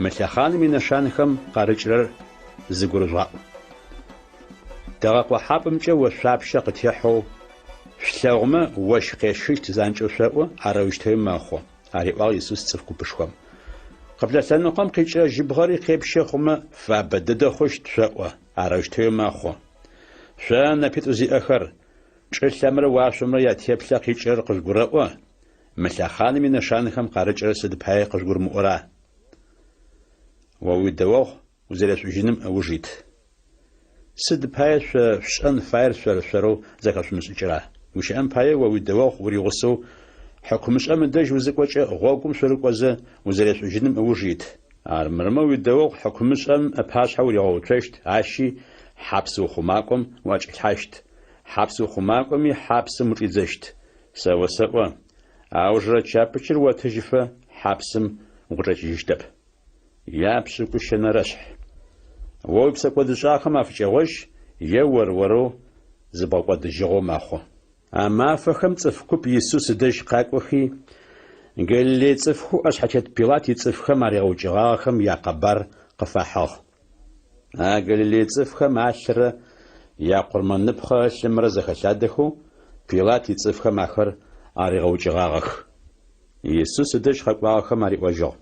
Мы лъэхъаным инэшанхэм къарыкӏырэр зыгурыжъугъаӏу. Тыгъэкъохьапӏэмкӏэ ошъуапщэ къытехьэу шъулъэгъумэ, ощх къещхыщт занкӏэу шъоӏо, арэущтэуи мэхъу, ариӏуагъ Исус цӏыф купышхом. Къыблэ лъэныкъом къикӏырэ жьыбгъэри къепщэ хъумэ, фабэ дэдэ хъущт шъоӏо, арэущтэуи мэхъу. Шъо, нэпитӏу зиӏэхэр, чӏылъэмрэ уашъомрэ ятеплъэ къикӏырэр къыжъугурэӏо, мы лъэхъаным инэшанхэм къарыкӏырэр сыд пае къыжъугурымыӏора? О уидэогъу узэрешӏужьыным ыуж ит. Сыд пае шъо шъушӏэн фаер шъор-шъорэу зэхэшъумышӏыкӏыра? Гущыӏэм пае, о уидэогъу уригъусэу хьыкумышӏэм ыдэжь узыкӏокӏэ гъогум шъурыкӏозэ узэрешӏужьыным ыуж ит. Армырмэ уидэогъу хьыкумышӏэм ыпашъхьэ уригъэуцощт, ащи хьапс ухъумакӏом уӏэкӏилъхьащт, хьапс ухъумакӏоми хьапсым учӏидзэщт. Сэ осэӏо, аужырэ чапычыр отыжьыфэ хьапсым укъычӏэкӏыжьыщтэп. Япшӏыкӏущэнэрэшъхь. О уипсэкӏодышӏагъэхэм афыкӏэгъожь е ор-орэу зыбгъэкӏодыжьыгъэу мэхъу. А мафэхэм цӏыф куп Исус ыдэжь къакӏохи, Галилей цӏыфхэу ӏэшъхьэтет Пилат ицӏыфхэм аригъэукӏыгъагъэхэм якъэбар къыфахьыгъ. А Галилей цӏыфхэм алъырэ якъурмэныпхъэ ылъымрэ зэхэлъадэхэу Пилат ицӏыфхэм ахэр аригъэукӏыгъагъэх. Исус ыдэжь къэкӏуагъэхэм ариӏожьыгъ.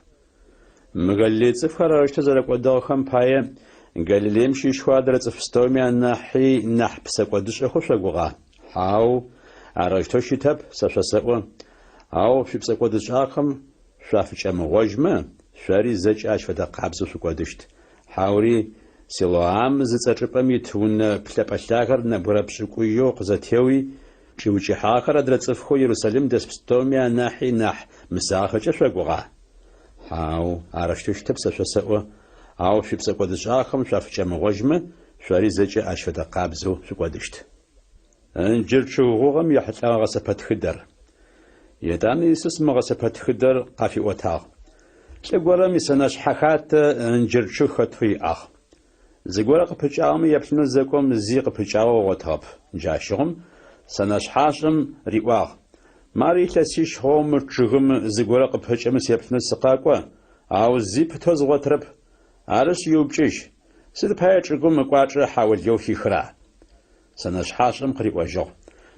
Мы Галилей цӏыфхэр арэущтэу зэрэкӏодыгъэхэм пае, Галилеим щыщхэу адрэ цӏыф пстэуми анахьи нахь псэкӏодышӏэхэу шъогугъа? Хьау, арэущтэу щытэп, сэ шъосэӏо. Ау шъуипсэкӏодышӏагъэхэм шъуафыкӏэмыгъожьмэ, шъори зэкӏэ ащ фэдэ къабзэу шъукӏодыщт. Хьаури Силоам зыцӏэ чӏыпӏэм ит унэ плъэпӏэ лъагэр нэбгырэ пшӏыкӏуеу къызэтеуи, Чӏиукӏыхьагъэхэр адрэ цӏыфхэу Ерусалим дэс пстэуми анахьи нахь мысагъэхэкӏэ шъогугъа? Хьау, арэущтэу щытэп сэ шъосэӏо, ау шъуипсэкӏодышӏагъэхэм шъуафыкӏэмыгъожьмэ, шъори зэкӏэ ащ фэдэ къабзэу шъукӏодыщт. Ынджыр чъыг гъугъэм ехьылӏэгъэ гъэсэпэтхыдэр. Етӏанэ Исус мы гъэсэпэтхыдэр къафиӏотагъ. Лӏы горэм исэнэшъхьэ хатэ ынджыр чъыг хэтэу иӏагъ. Зыгорэ къыпыкӏагъэмэ еплъынэу зэкӏом зи къыпыкӏагъэу ыгъотыгъэп. Джащыгъум сэнэшъхьашӏэм риӏуагъ, Мары илъэсищ хъугъэу мы чъыгым зыгорэ къыпыкӏэмэ сеплъынэу сыкъэкӏо, ау зи пытэу згъотырэп. Арышъ, иупкӏыжь, сыд пае чӏыгум ыкӏуачӏэ хьаулыеу хихра? Сэнэшъхьашӏэм къыриӏожьыгъ,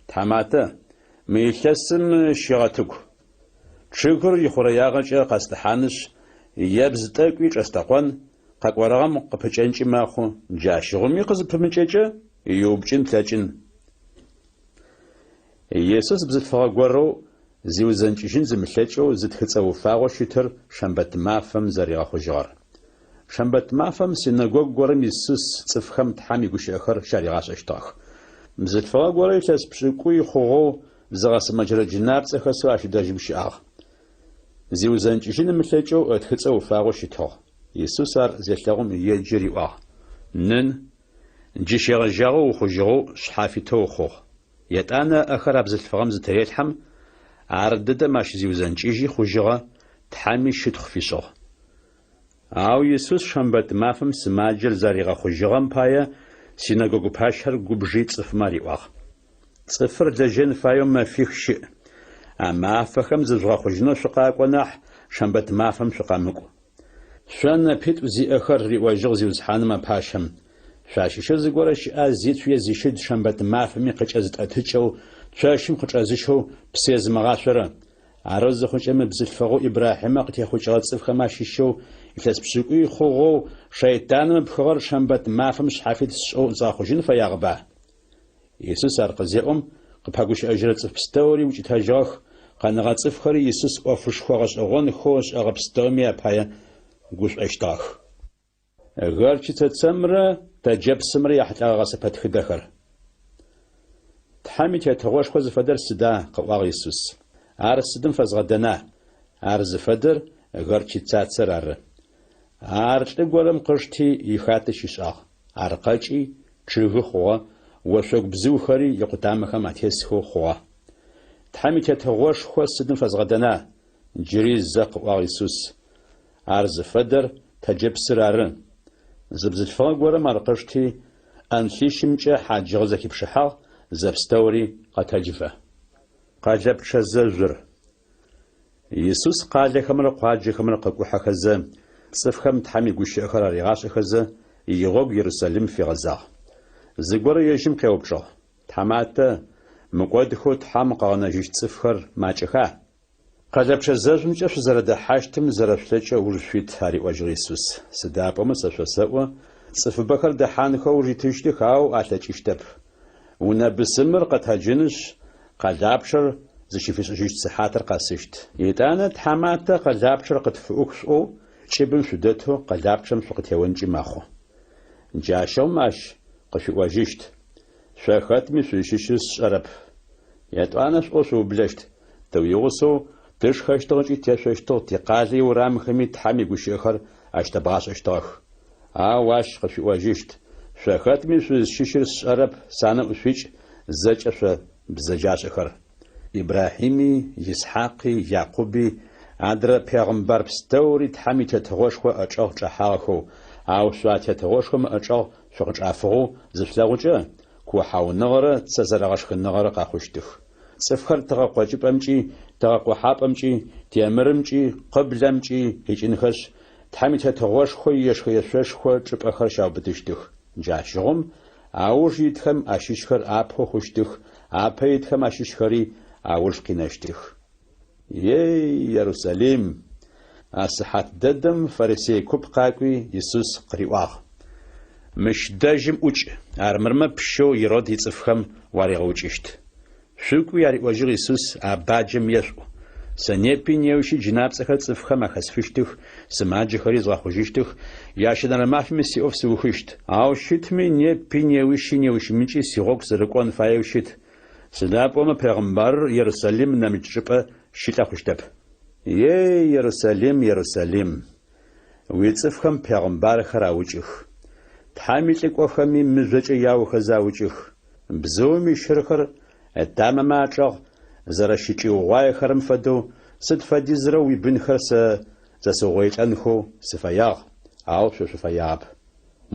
Тхьаматэ, мы илъэсым щыгъэтыгу. Чъыгыр ихъурэягъэкӏэ къэстӏыхьанышъ, ебз тӏэкӏуи чӏэстэкъон, къэкӏорэгъэм къыпыкӏэнкӏи мэхъу, джащыгъуми къызыпымыкӏэкӏэ, иупкӏын плъэкӏын. Исус бзылъфыгъэ горэу зиузэнкӏыжьын зымылъэкӏэу зытхыцӏэ уфагъэу щытыр шэмбэт мафэм зэригъэхъужьыгъэр. Шэмбэт мафэм синэгогу горэм Исус цӏыфхэм Тхьэм игущыӏэхэр щаригъашӏэщтыгъэх. Бзылъфыгъэ горэ илъэс пшӏыкӏуй хъугъэу зыгъэсымэджэрэ джынапцӏэ хэсэу ащ дэжьым щыӏагъ. Зиузэнкӏыжьын ымылъэкӏэу ытхыцӏэ уфагъэу щытыгъ. Исус ар зелъэгъум еджи риӏуагъ, Нын, джы щегъэжьагъэу ухъужьыгъэу шъхьафитэу ухъугъ. Етӏанэ ыӏэхэр а бзылъфыгъэм зытырелъхьэм, ар дэдэм ащ зиузэнкӏыжьи хъужьыгъэ, Тхьэми щытхъу фишӏыгъ. Ау Исус шэмбэт мафэм сымаджэр зэригъэхъужьыгъэм пае синэгогу пащэр губжи цӏыфмэ ариӏуагъ. Цӏыфыр лэжьэн фаеу мэфих щыӏ. А мафэхэм зыжъугъэхъужьынэу шъукъакӏо нахь, шэмбэт мафэм шъукъэмыкӏу. Шъо нэпитӏу зиӏэхэр, риӏожьыгъ Зиусхьаным а пащэм, шъуащыщэу зыгорэ щыӏа зицу е зищыд шэмбэт мафэми къыкӏэзытӏэтыкӏэу, цощым къычӏэзыщэу псы езымыгъашъорэ? Арэу зыхъукӏэ мы бзылъфыгъэу Ибрахьимэ къытехъукӏыгъэ цӏыфхэм ащыщэу илъэс пшӏыкӏуй хъугъэу шэйтаным ыпхыгъэр шэмбэт мафэм шъхьафит сшӏэу згъэхъужьын фэягъэба? Исус ар къызеӏом, къыпэгущыӏэжьырэ цӏыф пстэури укӏытэжьыгъэх, къэнэгъэ цӏыфхэри Исус ӏофышхо гъэшӏэгъонхэу ышӏэгъэ пстэуми апае гушӏощтыгъэх. Горчицэ цэмрэ тэджэпсымрэ яхьылӏэгъэ гъэсэпэтхыдэхэр. Тхьэм и Тетыгъошхо зыфэдэр сыда? къыӏуагъ Исус. Ар сыдым фэзгъэдэна? Ар зыфэдэр горчицацэр ары. Ар лӏы горэм къышти, ихатэ щишӏагъ. Ар къэкӏи, чъыгы хъугъэ, ошъогу бзыухэри икъутамэхэм атесхэу хъугъэ. Тхьэм и Тетыгъошхо сыдым фэзгъэдэна? Джыри зэ къыӏуагъ Исус. Ар зыфэдэр тэджэпсыр ары. Зы бзылъфыгъэ горэм ар къышти, ӏэнлъищымкӏэ хьаджыгъэ зэхипшыхьагъ, зэпстэури къэтэджыфэ. Къэлэпчъэ зэжъур. Исус къалэхэмрэ къуаджэхэмрэ къыкӏухьэхэзэ, Цӏыфхэм Тхьэм игущыӏэхэр аригъашӏэхэзэ, игъогу Ерусалим фигъэзагъ. Зыгорэ ежьым къеупчӏыгъ, Тхьаматэ, мыкӏодхэу Тхьэм къыгъэнэжьыщт цӏыфхэр макӏэха? Къэлэпчъэ зэжъумкӏэ шъузэрэдэхьащтым зэрэшъулъэкӏэу ыуж шъуит, ариӏожьыгъ Исус, сыда пӏомэ сэ шъосэӏо, цӏыфыбэхэр дэхьанхэу ыуж итыщтых, ау алъэкӏыщтэп. Унэ бысымыр къэтэджынышъ, къэлапчъэр зыщыфишӏыжьыщт сыхьатыр къэсыщт. Етӏанэ, Тхьаматэ, къэлапчъэр къытфыӏух шъуӏоу, кӏыбым шъудэтэу къэлапчъэм шъукъытеонкӏи мэхъу. Джащыгъум ащ къышъуиӏожьыщт, Шъо хэтми шъузщыщыр сшӏэрэп. Етӏуанэ шъуӏоу шъуублэщт, Тэ уигъусэу тышхэщтыгъ ыкӏи тешъощтыгъ, тикъалэ иурамхэми Тхьэм игущыӏэхэр ащытэбгъашӏэщтыгъэх. Ау ащ къышъуиӏожьыщт, Шъо хэтми шъузщыщыр сшӏэрэп, санэӏу шъуикӏ, зэкӏэ шъо бзэджашӏэхэр. Ибрахьими, Исхьакъи, Якъуби, адрэ пегъымбар пстэури Тхьэм и Тетыгъошхо ыӏэчӏэгъ чӏэхьагъэхэу, ау шъо а Тетыгъошхом ыӏэчӏэгъ шъукъычӏафыгъэу зышъулъэгъукӏэ, куохьауныгъэрэ цэ зэрэгъэшхыныгъэрэ къэхъущтых. Цӏыфхэр тыгъэ къокӏыпӏэмкӏи, тыгъэ къохьапӏэмкӏи, темырымкӏи, къыблэмкӏи къикӏынхэшъ, Тхьэм и Тетыгъошхо иешхэ-ешъошхо чӏыпӏэхэр щаубытыщтых. Джащыгъум ауж итхэм ащыщхэр апэу хъущтых, апэ итхэм ащыщхэри ауж къинэщтых. Ей, Ерусалим! А сыхьат дэдэм фарисей куп къакӏуи, Исус къыриӏуагъ. Мыщ дэжьым ӏукӏ, армырмэ пщэу Ирод ицӏыфхэм уаригъэукӏыщт. Шъукӏуи, ариӏожьыгъ Исус, а баджэм ешъуӏу. Сэ непи неущи джынапцӏэхэр цӏыфхэм ахэсфыщтых, сымаджэхэри згъэхъужьыщтых, ящэнэрэ мафэми сиӏоф сыухыщт. Ау щытми, непи неущи неущмыкӏи сигъогу сырыкӏон фаеу щыт, Сыда пӏомэ пегъымбарыр Ерусалим нэмыкӏ чӏыпӏэ щылӏэ хъущтэп. Ей, Ерусалим, Ерусалим! Уицӏыфхэм пегъымбархэр аукӏых. Тхьэм илӏыкӏохэми мыжъокӏэ яохэзэ аукӏых. Бзыум ищырхэр ытамэмэ ачӏэгъ зэрэщычӏиугъуаехэрэм фэдэу, сыд фэдизрэ уибынхэр сэ зэсыугъоилӏэнхэу сыфэягъ, ау шъо шъуфэягъэп.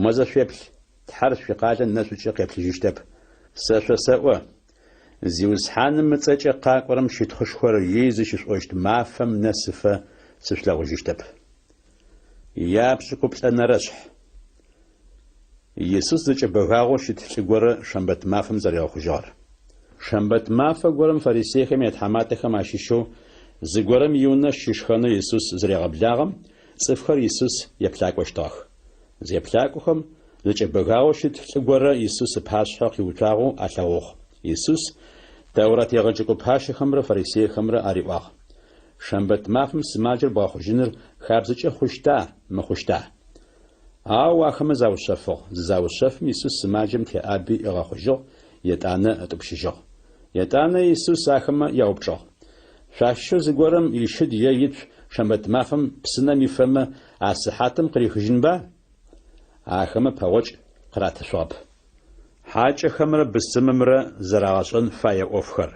Мо зэ шъуеплъ, Тхьэр шъуикъалэ нэшӏукӏэ къеплъыжьыщтэп. Сэ шъосэӏо, Зиусхьаным ыцӏэкӏэ къакӏорэм щытхъушхор ей зыщышъуӏощт мафэм нэсыфэ сышъулъэгъужьыщтэп. Япшӏыкӏуплӏэнэрэшъхь. Исус зэкӏэбэгагъэу щыт лӏы горэ шэмбэт мафэм зэригъэхъужьыгъэр. Шэмбэт мафэ горэм фарисейхэм ятхьаматэхэм ащыщэу зыгорэм иунэ щышхэнэу Исус зырегъэблагъэм, цӏыфхэр Исус еплъакӏощтыгъэх. Зеплъакӏохэм, зэкӏэбэгагъэу щыт лӏы горэ Исус ыпашъхьэ къиуцуагъэу алъэгъугъ. Исус Тэурат егъэджэкӏо пащэхэмрэ фарисейхэмрэ ариӏуагъ, Шэмбэт мафэм сымаджэр бгъэхъужьыныр хабзэкӏэ хъущта, мыхъущта? Ау ахэмэ заушъэфыгъ. Зызаушъэфым Исус сымаджэм теӏаби ыгъэхъужьыгъ, етӏанэ ытӏупщыжьыгъ. Етӏанэ Исус ахэмэ яупчӏыгъ, Шъуащыщэу зыгорэм ищыд е ицу шэмбэт мафэм псынэм ифэмэ, а сыхьатым къырихыжьынба? Ахэмэ пэгъокӏ къыратышъугъэп. Хьакӏэхэмрэ бысымымрэ зэрагъэшӏэн фае ӏофхэр.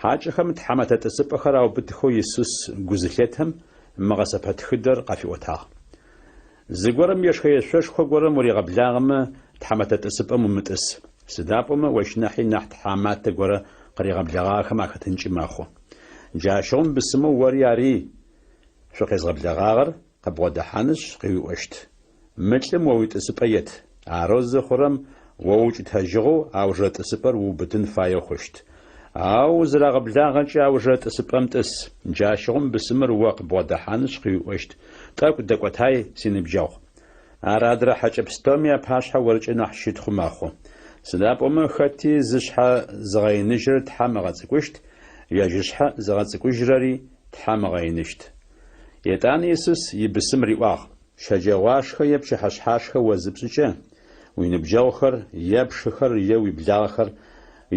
Хьакӏэхэм тхьэмэтэ тӏысыпӏэхэр аубытыхэу Исус гу зылъетэм, мы гъэсэпэтхыдэр къафиӏотагъ. Зыгорэм ешхэ-ешъошхо горэм уригъэблагъэмэ, тхьэмэтэ тӏысыпӏэм умытӏыс, сыда пӏомэ ощ нахьи нахь тхьаматэ горэ къыригъэблэгъагъэхэм ахэтынкӏи мэхъу. Джащыгъум бысымэу ори ари шъукъезгъэблэгъагъэр къыбгъодэхьанышъ къыуиӏощт, Мы лӏым о уитӏысыпӏэ ет. Арэу зыхъурэм, о уукӏытэжьыгъэу аужырэ тӏысыпӏэр уубытын фаеу хъущт. Ау узырагъэблагъэкӏэ аужырэ тӏысыпӏэм тӏыс. Джащыгъум бысымыр о къыбгъодэхьанышъ къыуиӏощт, Тӏэкӏу дэкӏотай, синыбджэгъу. Ар адрэ хьэкӏэ пстэуми апашъхьэ оркӏэ нахь щытхъу мэхъу. Сыда пӏомэ хэти зышъхьэ зыгъэиныжьрэр Тхьэм ыгъэцӏыкӏущт, ежь ышъхьэ зыгъэцӏыкӏужьрэри Тхьэм ыгъэиныщт. Етӏанэ Исус ибысым риӏуагъ, Щэджэгъуашхэ е пчыхьэшъхьашхэ о зыпшӏыкӏэ, уиныбджэгъухэр, е пшыхэр, е уиблагъэхэр,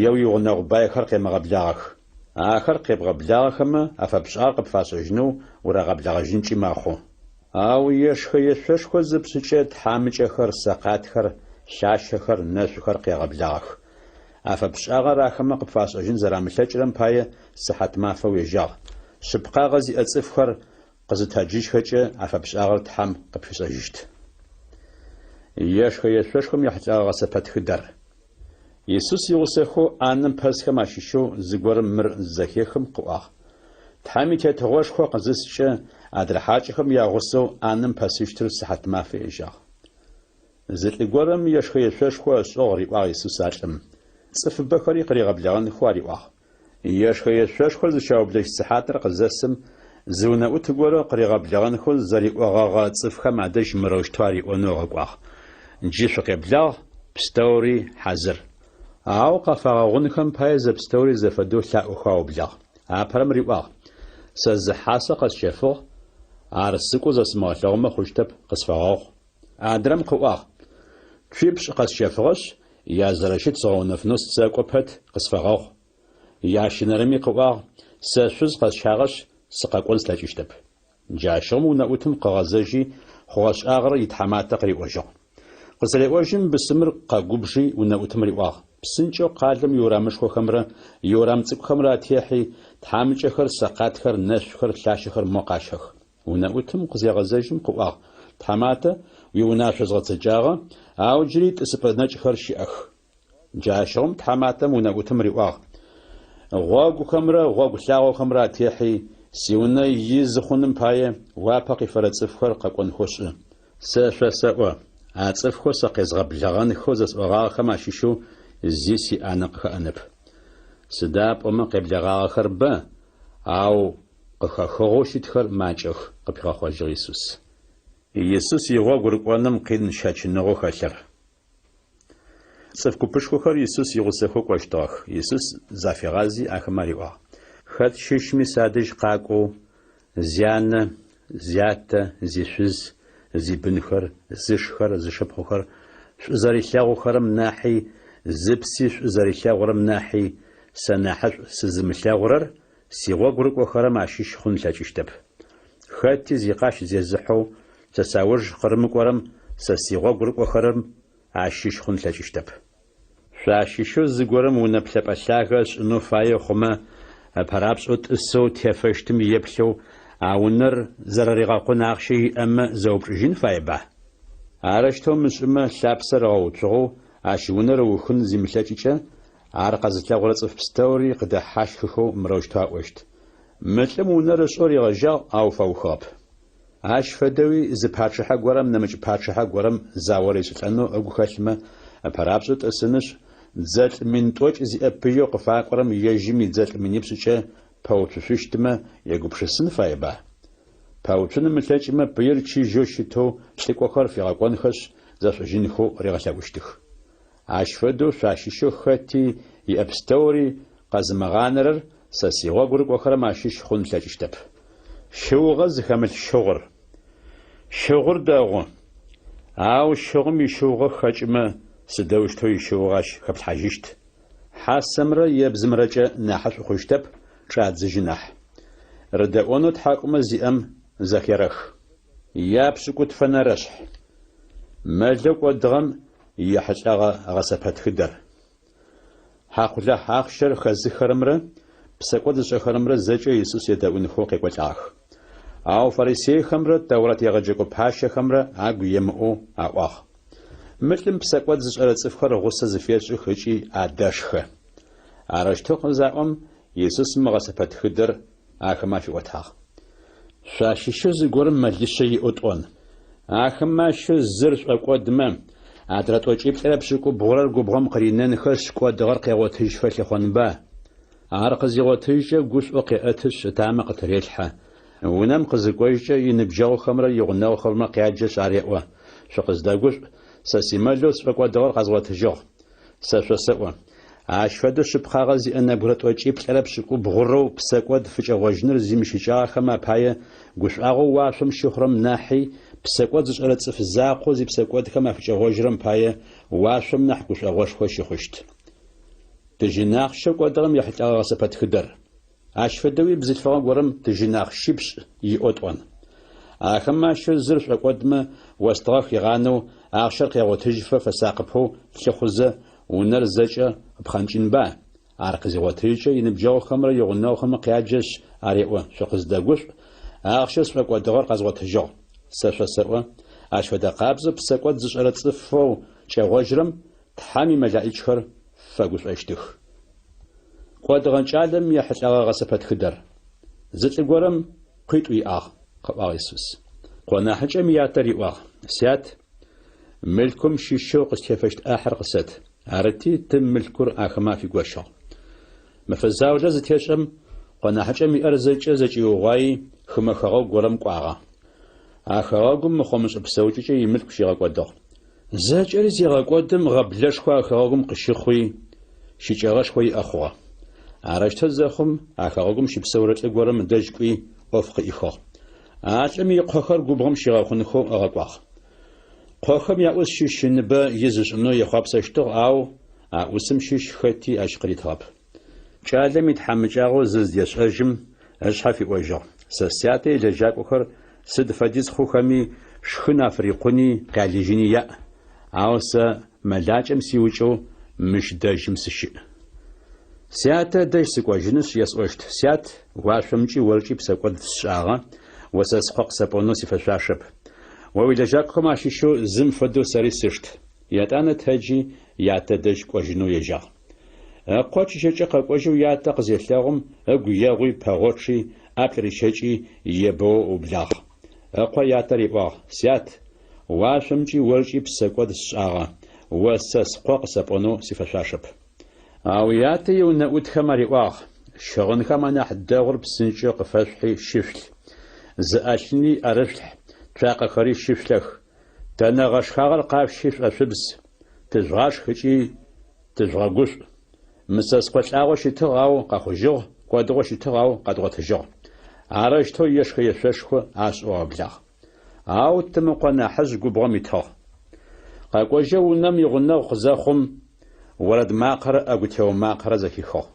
е уигъунэгъу байхэр къемыгъэблагъэх. Ахэр къебгъэблагъэхэмэ, афэпшӏагъэр къыпфашӏэжьынэу урагъэблэгъэжьынкӏи мэхъу. Ау ешхэ-ешъошхо зыпшӏыкӏэ тхьамыкӏэхэр, сэкъатхэр, лъащэхэр, нэшъухэр къегъэблагъэх. Афэпшӏагъэр ахэмэ къыпфашӏэжьын зэрамылъэкӏырэм пае сыхьатмафэ уежьагъ. Шъыпкъагъэ зиӏэ цӏыфхэр къызытэджыжьхэкӏэ афэпшӏагъэр Тхьэм къыпфишӏэжьыщт. Ешхэ-ешъошхом ехьылӏэгъэ гъэсэпэтхыдэр. Исус игъусэхэу ӏанэм пэсхэм ащыщэу зыгорэм мыр зызэхехым къыӏуагъ, Тхьэм и Тетыгъошхо къызыскӏэ, Адрэ хьакӏэхэм ягъусэу ӏанэм пэсыщтыр сыхьатмафэ ежьагъ. Зы лӏы горэм ешхэ-ешъошхо ышӏыгъ, риӏуагъ Исус а лӏым. Цӏыфыбэхэри къыригъэблэгъэнхэу ариӏуагъ. Ешхэ-ешъошхор зыщаублэщт сыхьатыр къызэсым, зы унэӏут горэ къыригъэблэгъэнхэу зэриӏогъэгъэ цӏыфхэм адэжь мырэущтэу ариӏонэу ыгъэкӏуагъ, Джы шъукъеблагъ, пстэури хьазыр. Ау къафагъэгъунхэм пае зэпстэури зэфэдэу лъаӏохэу аублагъ. Апэрэм риӏуагъ, Сэ зы хьасэ къэсщэфыгъ, ар сыкӏоу зэсымыгъэлъэгъумэ хъущтэп, къысфэгъэгъу. Адрэм къыӏуагъ, Цуипшӏ къэсщэфыгъэшъ, язэрэщыт згъэунэфынэу сэкӏо пэт, къысфэгъэгъу. Ящэнэрэми къыӏуагъ, Сэ шъуз къэсщагъэшъ, сыкъэкӏон слъэкӏыщтэп. Джащыгъум унэӏутым къыгъэзэжьи, хъугъэ-шӏагъэр итхьаматэ къыриӏожьыгъ. Къызыреӏожьым, бысымыр къэгубжи унэӏутым риӏуагъ, Псынкӏэу къалэм иурамышхохэмрэ иурам цӏыкӏухэмрэ атехьи, тхьамыкӏэхэр, сэкъатхэр, нэшъухэр, лъащэхэр мо къащэх. Унэӏутым къызегъэзэжьым къыӏуагъ, Тхьаматэ, уиунашъо згъэцэкӏагъэ, ау джыри тӏысыпӏэ нэкӏхэр щыӏэх. Джащыгъум тхьаматэм унэӏутым риӏуагъ, Гъогухэмрэ гъогу лъагъохэмрэ атехьи, сиунэ изы хъуным пае уапэ къифэрэ цӏыфхэр къэкӏонхэу шӏы. Сэ шъосэӏо, а цӏыфхэу сэ къезгъэблэгъэнхэу зэсӏогъагъэхэм ащыщэу зи сиӏанэ къыхэӏэнэп. Сыда пӏомэ къеблэгъагъэхэр бэ, ау къыхэхыгъэу щытхэр макӏэх, къыпигъэхъожьыгъ Исус. Исус игъогу рыкӏоным къин щэчыныгъэу хэлъыр. Цӏыф купышхохэр Исус игъусэхэу кӏощтыгъэх. Исус зафигъази, ахэмэ ариӏуагъ, Хэт щыщми садэжь къакӏоу, зянэ, зятэ, зишъуз, зибынхэр, зышхэр, зышыпхъухэр шӏу зэрилъэгъухэрэм нахьи, зыпси шӏу зэрилъэгъурэм нахьи, сэ нахьышӏу сызымылъэгъурэр сигъогу рыкӏохэрэм ащыщ хъун ылъэкӏыщтэп. Хэти зикъащ зезыхьэу сэ сауж къырымыкӏорэм сэ сигъогу рыкӏохэрэм ащыщ хъун ылъэкӏыщтэп. Шъуащыщэу зыгорэм унэ плъэпӏэ лъагэ ышӏынэу фае хъумэ, ыпэрапшӏэу тӏысэу тефэщтым еплъэу а унэр зэрэригъэкъун ахъщэ иӏэмэ зэупчӏыжьын фаеба? Арэущтэу ымышӏымэ, лъапсэр ыгъэуцугъэу ащ унэр ыухын зимылъэкӏыкӏэ, ар къэзылъэгъурэ цӏыф пстэури къыдэхьащхыхэу мырэущтэу аӏощт, Мы лӏым унэр ышӏэу ригъэжьагъ, ау фэухыгъэп. Ащ фэдэуи зы пачъыхьэ горэм нэмыкӏ пачъыхьэ горэм зао ришӏылӏэнэу ыгу хэлъмэ, ыпэрапшӏэу тӏысынышъ, дзэлӏ 10 000 зиӏэ пыеу къыфакӏорэм ежьым идзэлӏ минипшӏыкӏэ пэуцушъущтмэ егупшысын фаеба? Пэуцун ымылъэкӏымэ, пыир чыжьэу щытэу лӏыкӏохэр фигъэкӏонхэшъ, зэшӏужьынхэу ригъэлъэӏущтых. Ащ фэдэу шъуащыщэу хэти иӏэ пстэури къэзымыгъанэрэр сэ сигъогу рыкӏохэрэм ащыщ хъун ылъэкӏыщтэп. Щыугъэ зыхэмылъ щыгъур. Щыгъур дэгъу. Ау щыгъум ищыугъэ хэкӏымэ, сыдэущтэу ищыугъэ ащ хэплъхьажьыщт? Хьасэмрэ ебзымрэкӏэ нахьышӏу хъущтэп, чӏадзыжьы нахь. Рыдэӏонэу тхьакӏумэ зиӏэм зэхерэх. Япшӏыкӏутфэнэрэшъхь. Мэлэу кӏодыгъэм ехьылӏэгъэ гъэсэпэтхыдэр. Хьакъулахь ахъщэр хэзыххэрэмрэ псэкӏод зышӏэхэрэмрэ зэкӏэ Исус едэӏунхэу къекӏолӏагъэх. Ау фарисейхэмрэ Тэурат егъэджэкӏо пащэхэмрэ агу емыӏоу аӏуагъ, Мы лӏым псэкӏод зышӏэрэ цӏыфхэр гъусэ зыфешӏых ыкӏи адэшхэ. Арэущтэу къызаӏом, Исус мы гъэсэпэтхыдэр ахэмэ афиӏотагъ. Шъуащыщэу зыгорэм мэлишъэ иӏэу тӏон. Ахэмэ ащыщэу зыр шӏокӏодмэ, адрэ тӏокӏиплӏырэ пшӏыкӏубгъурэр губгъом къыринэнхэшъ, кӏодыгъэр къегъотыжьфэ лъыхъонба? Ар къызигъотыжькӏэ гушӏоу къеӏэтышъ, ытамэ къытырелъхьэ. Унэм къызыкӏожькӏэ иныбджэгъухэмрэ игъунэгъухэмрэ къяджэшъ ареӏо, Шъукъыздэгушӏу, сэ симэлэу сшӏокӏодыгъэр къэзгъотыжьыгъ. Сэ шъосэӏо, ащ фэдэу шъыпкъагъэ зиӏэ нэбгырэ тӏокӏиплӏырэ пшӏыкӏубгъурэу псэкӏод фыкӏэгъожьыныр зимыщыкӏагъэхэм апае гушӏуагъоу уашъом щыхъурэм нахьи псэкӏод зышӏэрэ цӏыф закъоу зипсэкӏодхэм афыкӏэгъожьырэм пае уашъом нахь гушӏогъошхо щыхъущт. Тыжьын ахъщэу кӏодыгъэм ехьылӏэгъэ гъэсэпэтхыдэр. Ащ фэдэуи бзылъфыгъэ горэм тыжьын ахъщипшӏ иӏэу тӏон. Ахэмэ ащыщэу зыр шӏокӏодмэ, остыгъэ хигъанэу, ахъщэр къегъотыжьыфэ фэсакъыпэу лъыхъузэ, унэр зэкӏэ ыпхъэнкӏынба? Ар къызигъотыжькӏэ, иныбджэгъухэмрэ игъунэгъухэмрэ къяджэшъ, ареӏо, Шъукъыздэгушӏу, ахъщэу сшӏокӏодыгъэр къэзгъотыжьыгъ. Сэ шъосэӏо, ащ фэдэ къабзэу псэкӏод зышӏэрэ цӏыфэу кӏэгъожьырэм Тхьэм имэлаӏичхэр фэгушӏощтых. Кӏодыгъэ кӏалэм ехьылӏэгъэ гъэсэпэтхыдэр. Зы лӏы горэм къуитӏу иӏагъ. къыӏуагъ Исус. Къо нахьыкӏэм ятэ риӏуагъ, Сят, мылъкум щыщэу къыстефэщт ӏахьыр къысэт. Арыти, тым мылъкур ахэмэ афигощыгъ. Мэфэ заулэ зытешӏэм, къо нахьыкӏэм иӏэр зэкӏэ зэкӏиугъуаи, хымэ хэгъэгу горэм кӏуагъэ. А хэгъэгум мыхъомышӏэ псэукӏэкӏэ имылъку щигъэкӏодыгъ. Зэкӏэри зегъэкӏодым, гъэблэшхо а хэгъэгум къыщыхъуи, щыкӏэгъэшхо иӏэ хъугъэ. Арэущтэу зэхъум, а хэгъэгум щыпсэурэ лӏы горэм ыдэжь кӏуи, ӏоф къыӏихыгъ. А лӏым икъохэр губгъом щигъэхъунхэу ыгъэкӏуагъ. Къохэм яӏус щыщ ыныбэ из ышӏынэу ехъуапсэщтыгъ, ау а ӏусым щыщ хэти ащ къыритыгъэп. Кӏалэм итхьамыкӏагъо зыздешӏэжьым, ышъхьэ фиӏожьыгъ, Сэ сятэ илэжьакӏохэр сыд фэдиз хъухэми, шхын афырикъуни къялыжьыни яӏ, ау сэ мэлакӏэм сиукӏэу мыщ дэжьым сыщыӏ. Сятэ ыдэжь сыкӏожьынышъ, есӏощт, Сят, уашъомкӏи оркӏи псэкӏод сшӏагъэ, о сэ скъо къысэпӏонэу сифэшъуашэп. О уилэжьакӏохэм ащыщэу зым фэдэу сэри сышт. Етӏанэ тэджи, ятэ дэжь кӏожьынэу ежьагъ. Ыкъо чыжьэкӏэ къэкӏожьэу ятэ къызелъэгъум, ыгу егъуи, пэгъочъи, ӏаплӏ рищэкӏи, ебэоу ыублагъ. Ыкъо ятэ риӏуагъ, Сят, уашъомкӏи оркӏи псэкӏод сшӏагъэ, о сэ скъо къысэпӏонэу сифэшъуашэп. Ау ятэ иунэӏутхэм ариӏуагъ, Щыгъынхэм анахь дэгъур псынкӏэу къыфэшъухьи щышъулъ, зы ӏэлъыни ӏэрышъулъхь, цуакъэхэри щышъулъэх. Тэнэ гъэшхагъэр къашъущи шӏошъубз, тыжъугъашх ыкӏи тыжъугъэгушӏу. Мы сэ скъо лӏагъэу щытыгъ, ау къэхъужьыгъ, кӏодыгъэу щытыгъ, ау къэдгъотыжьыгъ. Арэущтэу ешхэ-ешъошхо ашӏэу аублагъ. Ау тым ыкъо нахьыжъ губгъом итыгъ. Къэкӏожьэу унэм игъунэгъу къызэхъум, орэд макъэрэ ӏэгутео макъэрэ зэхихыгъ.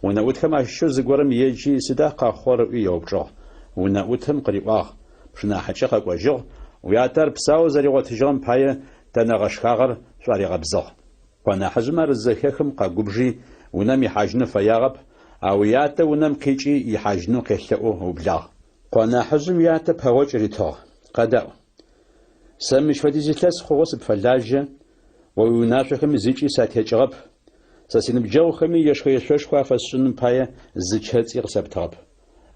Унэӏутхэм ащыщэу зыгорэм еджи, сыда къэхъугъэр ыӏуи еупчӏыгъ. Унэӏутым къыриӏуагъ, Пшынахьыкӏэ къэкӏожьыгъ, уятэ ар псаоу зэригъотыжьыгъэм пае тэнэ гъэшхагъэр шӏуаригъэбзыгъ. Къо нахьыжъым ар зызэхехым къэгубжи, унэм ихьажьынэу фэягъэп, ау ятэ унэм къикӏи ихьажьынэу къелъэӏоу ыублагъ. Къо нахьыжъым ятэ пэгъокӏ ритыгъ, Къэдаӏу. Сэ мыщ фэдиз илъэс хъугъэу сыпфэлажьэ, о уиунашъохэми зыкӏи сатекӏыгъэп, сэ синыбджэгъухэми ешхэ-ешъошхо афэсшӏыным пае зы чэцӏи къысэптыгъэп.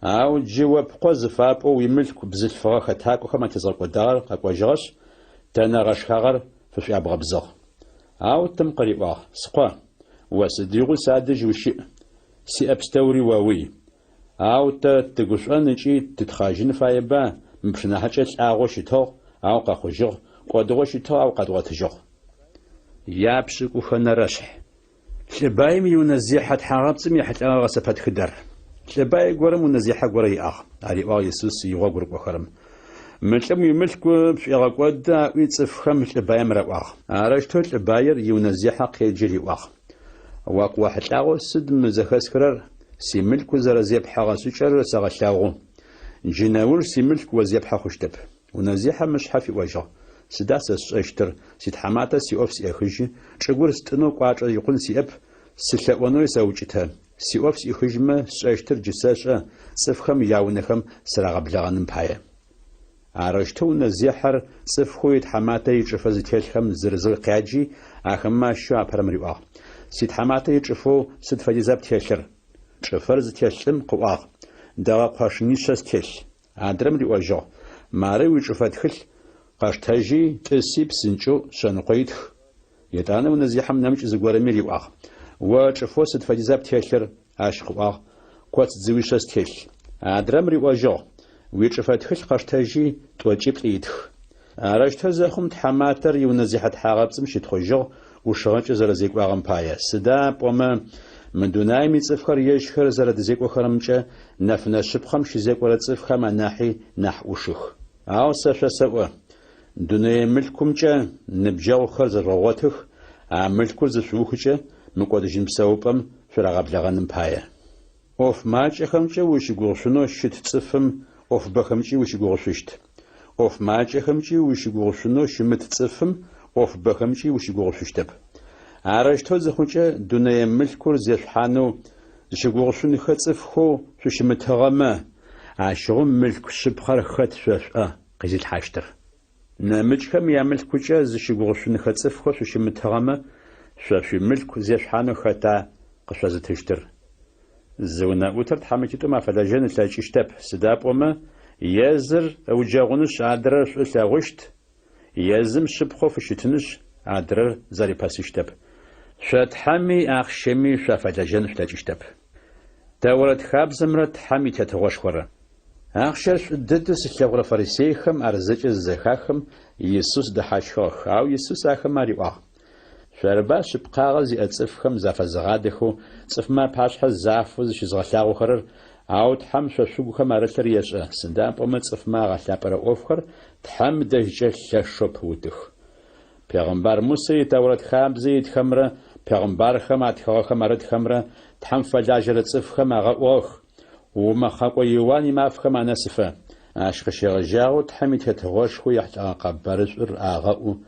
Ау джы о пкъо зыфапӏоу уимылъку бзылъфыгъэ хэтакӏохэм атезгъэкӏодагъэр къэкӏожьыгъэшъ, тэнэ гъэшхагъэр фышӏуябгъэбзыгъ. Ау тым къыриӏуагъ, Скъо, о сыдигъуи садэжь ущыӏ, сиӏэ пстэури оуй. Ау тэ тыгушӏон ыкӏи тытхъэжьын фаеба, мы пшынахьыкӏэ лӏагъэу щытыгъ, ау къэхъужьыгъ, кӏодыгъэу щытыгъ, ау къэдгъотыжьыгъ. Япшӏыкӏухэнэрэшъхь. Лӏы баим иунэзехьэ тхьагъэпцӏым ехьылӏэгъэ гъэсэпэтхыдэр. Лӏы бай горэм унэзехьэ горэ иӏагъ, ариӏуагъ Исус игъогу рыкӏохэрэм. Мы лӏым уимылъку пшӏуегъэкӏоды, аӏуи цӏыфхэм лӏы баим раӏуагъ. Арэущтэу лӏы баир иунэзехьэ къеджи риӏуагъ. О къыохьылӏагъэу сыд мы зэхэсхырэр, симылъку зэрэзепхьэгъэ шӏыкӏэр сэгъэлъэгъу. Джы нэуж симылъку о зепхьэ хъущтэп. Унэзехьэм ышъхьэ фиӏожьыгъ, Сыда сэ сшӏэщтыр, ситхьаматэ сиӏоф сӏехыжьы, чӏыгур стӏынэу кӏуачӏэ икъун сиӏэп, сылъэӏонэуи сэукӏытэ. Сиӏоф сӏихыжьмэ, сшӏэщтыр джы сэшӏэ, цӏыфхэм яунэхэм сырагъэблэгъэным пае. Арэущтэу унэзехьэр цӏыфхэу итхьаматэ ичӏыфэ зытелъхэм зырызэу къяджи, ахэмэ ащыщэу апэрэм риӏуагъ, Ситхьаматэ ичӏыфэу сыд фэдиза птелъыр? Чӏыфэр зытелъ лӏым къыӏуагъ, Дэгъэ къошынишъэ стелъ. Адрэм риӏожьыгъ, Мары уичӏыфэ тхылъ, къэштэжьи, тӏыси псынкӏэу шъэныкъо итх. Етӏанэ унэзехьэм нэмыкӏ зыгорэми риӏуагъ, О чӏыфэу сыд фэдиза птелъыр? Ащ къыӏуагъ, Коц дзыуишъэ стелъ. Адрэм риӏожьыгъ, Уичӏыфэ тхылъ къэштэжьи, тӏокӏиплӏ итх. Арэущтэу зэхъум тхьаматэр иунэзехьэ тхьагъэпцӏым щытхъужьыгъ, ӏушыгъэкӏэ зэрэзекӏуагъэм пае, сыда пӏомэ мы дунаим ицӏыфхэр ежьхэр зэрэдэзекӏохэрэмкӏэ нэфынэ шъыпкъэм щызекӏорэ цӏыфхэм анахьи нахь ӏушых. Ау сэ шъосэӏо, дунэе мылъкумкӏэ ныбджэгъухэр зэжъугъэгъотых, а мылъкур зышъуухыкӏэ мыкӏодыжьын псэупӏэм шъурагъэблэгъэным пае. ӏоф макӏэхэмкӏэ ущыгугъышъунэу щыт цӏыфым ӏофыбэхэмкӏи ущыгугъышъущт. ӏоф макӏэхэмкӏи ущыгугъышъунэу щымыт цӏыфым ӏофыбэхэмкӏи ущыгугъышъущтэп. Арэущтэу зыхъукӏэ, дунэе мылъкур зешъухьанэу зыщыгугъышъунхэ цӏыфхэу шъущымытыгъэмэ, ащыгъум мылъку шъыпкъэр хэт шъо шъуӏэ къизылъхьащтыр? Нэмыкӏхэм ямылъкукӏэ зыщыгугъышъунхэ цӏыфхэу шъущымытыгъэмэ, шъо шъуимылъку зешъухьанэу хэта къышъозытыщтыр? Зы унэӏутыр тхьамыкӏитӏум афэлэжьэн ылъэкӏыщтэп, сыда пӏомэ. Е зыр ыуджэгъунышъ, адрэр шӏу ылъэгъущт, е зым шъыпкъэу фыщытынышъ, адрэр зэрипэсыщтэп. Шъо Тхьэми ахъщэми шъуафэлэжьэн шъулъэкӏыщтэп. Тэурэт хабзэмрэ Тхьэм и Тетыгъошхорэ. Ахъщэр шӏу дэдэу зылъэгъурэ фарисейхэм ар зэкӏэ зызэхахым, Исус дэхьащхыгъэх, ау Исус ахэмэ ариӏуагъ, Шъорыба шъыпкъагъэ зиӏэ цӏыфхэм зафэзыгъадэхэу цӏыфмэ апашъхьэ зафэу зыщызгъэлъагъохэрэр, ау Тхьэм шъо шъугухэм арылъыр ешӏэ, сыда пӏомэ цӏыфмэ агъэлъапӏэрэ ӏофхэр Тхьэм дэжькӏэ лъэшэу пыутых. Пегъымбар Мусэ и Тэурэт хабзэ итхэмрэ пегъымбархэм атхыгъэхэм арытхэмрэ Тхьэм фэлажьэрэ цӏыфхэм агъэӏугъэх, умэхъэкӏо Иуан имафэхэм анэсыфэ. Ащ къыщегъэжьагъэу Тхьэм и Тетыгъошхо ехьылӏэгъэ къэбарышӏур агъэӏу,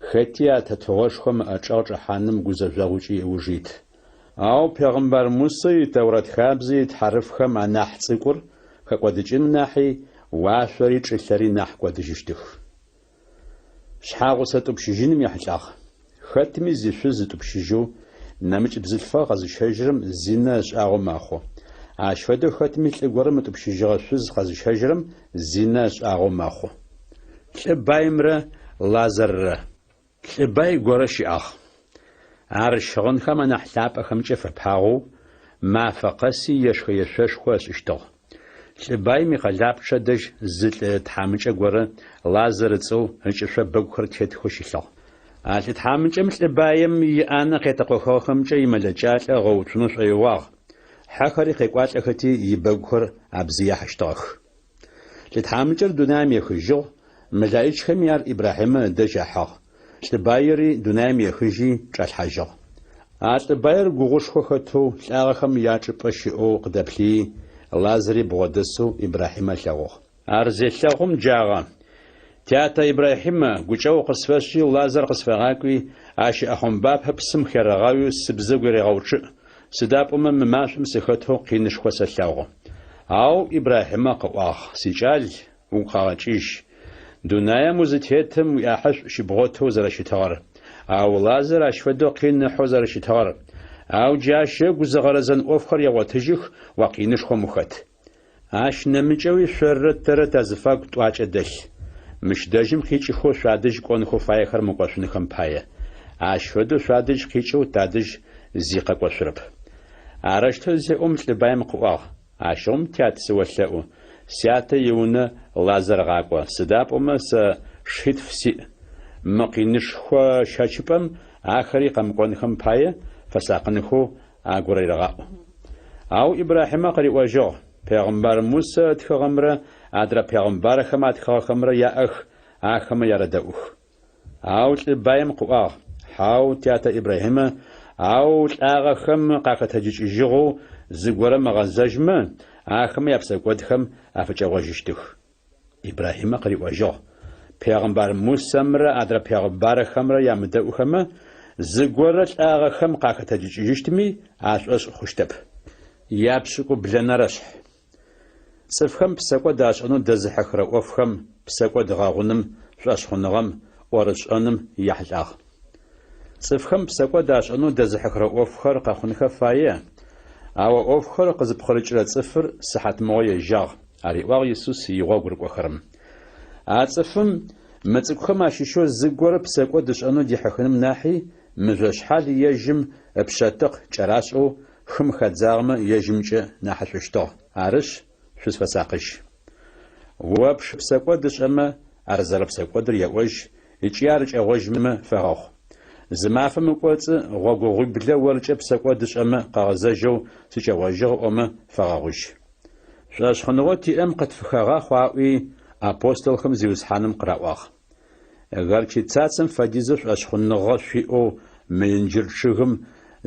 хэти а Тетыгъошхом ыӏэчӏэгъ чӏэхьаным гузэжъогъукӏи ыуж ит. Ау пегъымбар Мусэ и Тэурэт хабзэ ит хьарыфхэм анахь цӏыкӏур хэкӏодыкӏыным нахьи уашъори чӏылъэри нахь кӏодыжьыщтых. Шъхьагъусэ тӏупщыжьыным ехьылӏагъ. Хэтми зишъуз ытӏупщыжьэу, нэмыкӏ бзылъфыгъэ къэзыщэжьырэм зинэ ышӏагъэу мэхъу. Ащ фэдэу хэтми лӏы горэм ытӏупщыжьыгъэ шъуз къэзыщэжьырэм зинэ ышӏагъэу мэхъу. Лӏы баимрэ Лазаррэ. Лӏы бай горэ щыӏагъ. Ар щыгъынхэм анахь лъапӏэхэмкӏэ фэпагъэу, мафэ къэси ешхэ-ешъошхо ышӏыщтыгъ. Лӏы баим икъэлапчъэ дэжь зы лӏы тхьамыкӏэ горэ, Лазар ыцӏэу, ыкӏышъо бэгухэр тетхэу щылъыгъ. А лӏы тхьамыкӏэм лӏы баим иӏанэ къетэкъохыгъэхэмкӏэ имэлэкӏалӏэ ыгъэуцунэу шӏоигъуагъ, хьэхэри къекӏуалӏэхэти ибэгухэр абзыяхьыщтыгъэх. Лӏы тхьамыкӏэр дунаим ехыжьыгъ, мэлаӏичхэми ар Ибрахьимэ ыдэжь ахьыгъ. Лӏы баири дунаим ехыжьи чӏалъхьажьыгъ. А лӏы баир гугъушхо хэтэу лӏагъэхэм ячӏыпӏэ щыӏэу къыдэплъыи, Лазари бгъодэсэу Ибрахьимэ ылъэгъугъ. Ар зелъэгъум джагъэ, Тятэ Ибрахьимэ, гукӏэгъу къысфэшӏи, Лазар къысфэгъакӏуи, ащ ыӏэхъомбапэ псым херэгъауи сыбзэгу ерегъэучъыӏ, сыда пӏомэ мы машӏом сыхэтэу къинышхо сэлъэгъу. Ау Ибрахьимэ къыӏуагъ, Сикӏал, угу къэгъэкӏыжь, дунаем узытетым уиӏахьышӏу щыбгъотэу зэрэщытыгъэр, ау Лазар ащ фэдэу къин ыхьэу зэрэщытыгъэр. Ау джы ащ ыгу зыгъэрэзэн ӏофхэр егъотыжьых, о къинышхом ухэт. Ащ нэмыкӏэуи шъоррэ тэрэ тазыфагу тӏуакӏэ дэлъ, мыщ дэжьым къикӏыхэу шъуадэжь кӏонхэу фаехэр мыкӏошъунхэм пае. Ащ фэдэу шъуадэжь къикӏэу тадэжь зи къэкӏошъурэп. Арэущтэу зеӏом лӏы баим къыӏуагъ, Ащыгъум, тят, сыолъэӏу, сятэ иунэ Лазар гъакӏо, сыда пӏомэ сэ шитф сиӏ. Мы къинышхо щэчыпӏэм ахэри къэмыкӏонхэм пае фэсакъынхэу агурерэгъаӏу. Ау Ибрахьимэ къыриӏожьыгъ, Пегъымбар Мусэ ытхыгъэмрэ адрэ пегъымбархэм атхыгъэхэмрэ яӏэх, ахэмэ ярэдэӏух. Ау лӏы баим къыӏуагъ, Хьау, тятэ Ибрахьимэ, ау лӏагъэхэм къахэтэджыкӏыжьыгъэу зыгорэм ыгъэзэжьмэ, ахэмэ япсэкӏодхэм афыкӏэгъожьыщтых. Ибрахьимэ къыриӏожьыгъ, Пегъымбар Мусэмрэ адрэ пегъымбархэмрэ ямыдэӏухэмэ, зыгорэ лӏагъэхэм къахэтэджыкӏыжьыщтми ашӏошъ хъущтэп. Япшӏыкӏублэнэрэ шъхь. Цӏыфхэм псэкӏод ашӏэнэу дэзыхьыхырэ ӏофхэм, псэкӏод гъэгъуным, шӏошъхъуныгъэм, ӏорышӏэным яхьылӏагъ. Цӏыфхэм псэкӏод ашӏэнэу дэзыхьыхырэ ӏофхэр къэхъунхэ фае, ау а ӏофхэр къызыпкъырыкӏырэ цӏыфыр сыхьатмыгъо ежьагъ, ариӏуагъ Исус игъогу рыкӏохэрэм. А цӏыфым мы цӏыкӏухэм ащыщэу зыгорэ псэкӏод ышӏэнэу дихьыхыным нахьи, мыжъошъхьал ежьым ыпшъэтыкъ кӏэрашӏэу хым хадзагъэмэ ежьымкӏэ нахьышӏущтыгъ. Арышъ, шъузфэсакъыжь. О пшы псэкӏод ышӏэмэ, ар зэрэпсэкӏодыр еӏожь ыкӏи ар кӏэгъожьмэ фэгъэгъу. Зы мафэм ыкӏоцӏы гъогогъуиблэ оркӏэ псэкӏод ышӏэмэ къыгъэзэжьэу сыкӏэгъожьыгъ ыӏомэ фэгъэгъужь. Шӏошъхъуныгъэу тиӏэм къытфыхэгъахъу аӏуи, апостолхэм Зиусхьаным къыраӏуагъ. Горчицацэм фэдизэу шӏошъхъуныгъэ шъуиӏэу мы инджыр чъыгым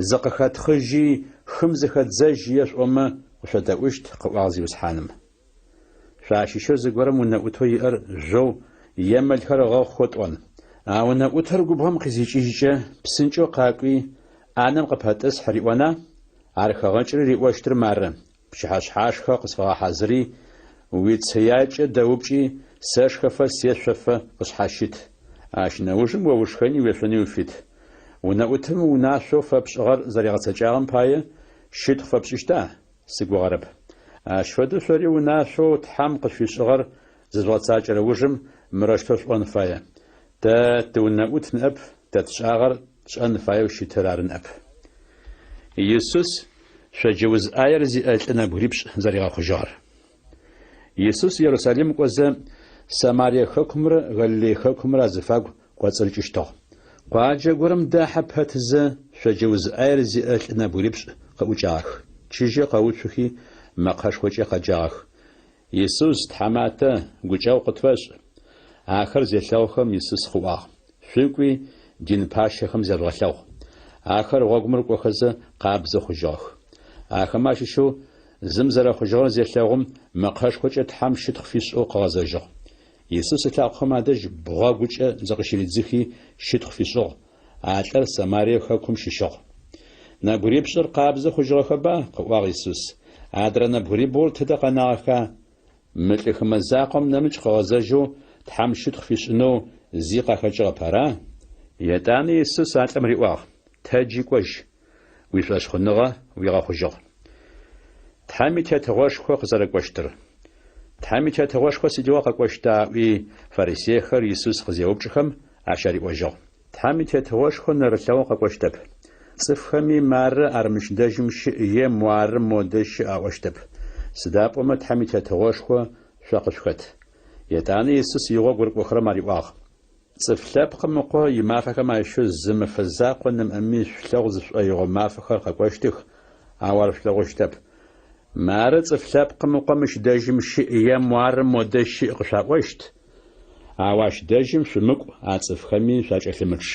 зыкъыхэтхъыжьи, хым зыхэдзэжь ешъуӏомэ, къышъодэӏущт, къыӏуагъ Зиусхьаным. Шъуащыщэу зыгорэм унэӏутэу иӏэр жъоу е мэлхэр ыгъэхъухэу тӏон. А унэӏутыр губгъом къызикӏыжькӏэ, псынкӏэу къакӏуи, ӏанэм къыпэтӏысхь риӏона? Ар хэгъэкӏри риӏощтыр мары, Пчыхьэшъхьашхэ къысфэгъэхьазыри, уицыякӏэ дэупкӏи, сэшхэфэ сешъофэ къысшъхьащыт. Ащ нэужым о ушхэни уешъони уфит. Унэӏутым унашъоу фэпшӏыгъэр зэригъэцэкӏагъэм пае щытхъу фэпшӏыщта? Сыгугъэрэп. Ащ фэдэу шъори унашъоу Тхьэм къышъуфишӏыгъэр зыжъугъэцакӏэрэ ужым, мырэущтэу шъуӏон фае, Тэ тыунэӏут ныӏэп, тэ тшӏагъэр тшӏэн фаеу щытыр ары ныӏэп. Исус шъоджэ уз ӏаер зиӏэ лӏы нэбгырипшӏ зэригъэхъужьыгъэр. Исус Ерусалим кӏозэ, Самарие хэкумрэ Галилей хэкумрэ азыфагу кӏоцӏырыкӏыщтыгъ. Къуаджэ горэм дахьэ пэтзэ, шъоджэ уз ӏаер зиӏэ лӏы нэбгырипшӏ къыӏукӏагъэх. Чыжьэ къэуцухи, мэкъэшхокӏэ къэджагъэх, Исус, Тхьаматэ, гукӏэгъу къытфэшӏ! Ахэр зелъэгъухэм, Исус къыӏуагъ, Шъукӏуи, дин пащэхэм зяжъугъэлъэгъу. Ахэр гъогум рыкӏохэзэ, къабзэ хъужьыгъэх. Ахэмэ ащыщэу зым зэрэхъужьыгъэр зелъэгъум, мэкъэшхокӏэ Тхьэм щытхъу фишӏэу къыгъэзэжьыгъ. Исус ылъакъохэм адэжь бгъэгукӏэ зыкъыщыридзыхи, щытхъу фишӏыгъ. А лӏыр Самарие хэкум щыщыгъ. Нэбгырипшӏыр къабзэ хъужьыгъэхэба? къыӏуагъ Исус. Адрэ нэбгырибгъур тыдэ къэнагъэха? Мы лӏы хымэ закъом нэмыкӏ къыгъэзэжьэу Тхьэм щытхъу фишӏынэу зи къахэкӏыгъэп, ара? Етӏанэ Исус а лӏым риӏуагъ, Тэджи кӏожь, уишӏошъхъуныгъэ уигъэхъужьыгъ. Тхьэм и Тетыгъошхо къызэрэкӏощтыр. Тхьэм и Тетыгъошхо сыдигъо къэкӏощта? аӏуи, фарисейхэр Исус къызеупчӏыхэм, ащ ариӏожьыгъ. Тхьэм и Тетыгъошхо нэрылъэгъоу къэкӏощтэп. Цӏыфхэми мары ар мыщ дэжьым щыӏ е муары модэ щыӏ аӏощтэп. Сыда пӏомэ Тхьэм и Тетыгъошхо шъо къышъухэт. Етӏанэ Исус игъогу рыкӏохэрэм ариӏуагъ. Цӏыф Лъэпкъым Ыкъо имафэхэм ащыщэу зы мэфэ закъо нэмыӏэми шъулъэгъу зышъушӏоигъо мафэхэр къэкӏощтых, ау ар шъулъэгъущтэп. Мары Цӏыф Лъэпкъым Ыкъо мыщ дэжьым щыӏ е муары модэ щыӏ къышъуаӏощт, ау ащ дэжьым шъумыкӏу, а цӏыфхэми шъуакӏэлъымычъ.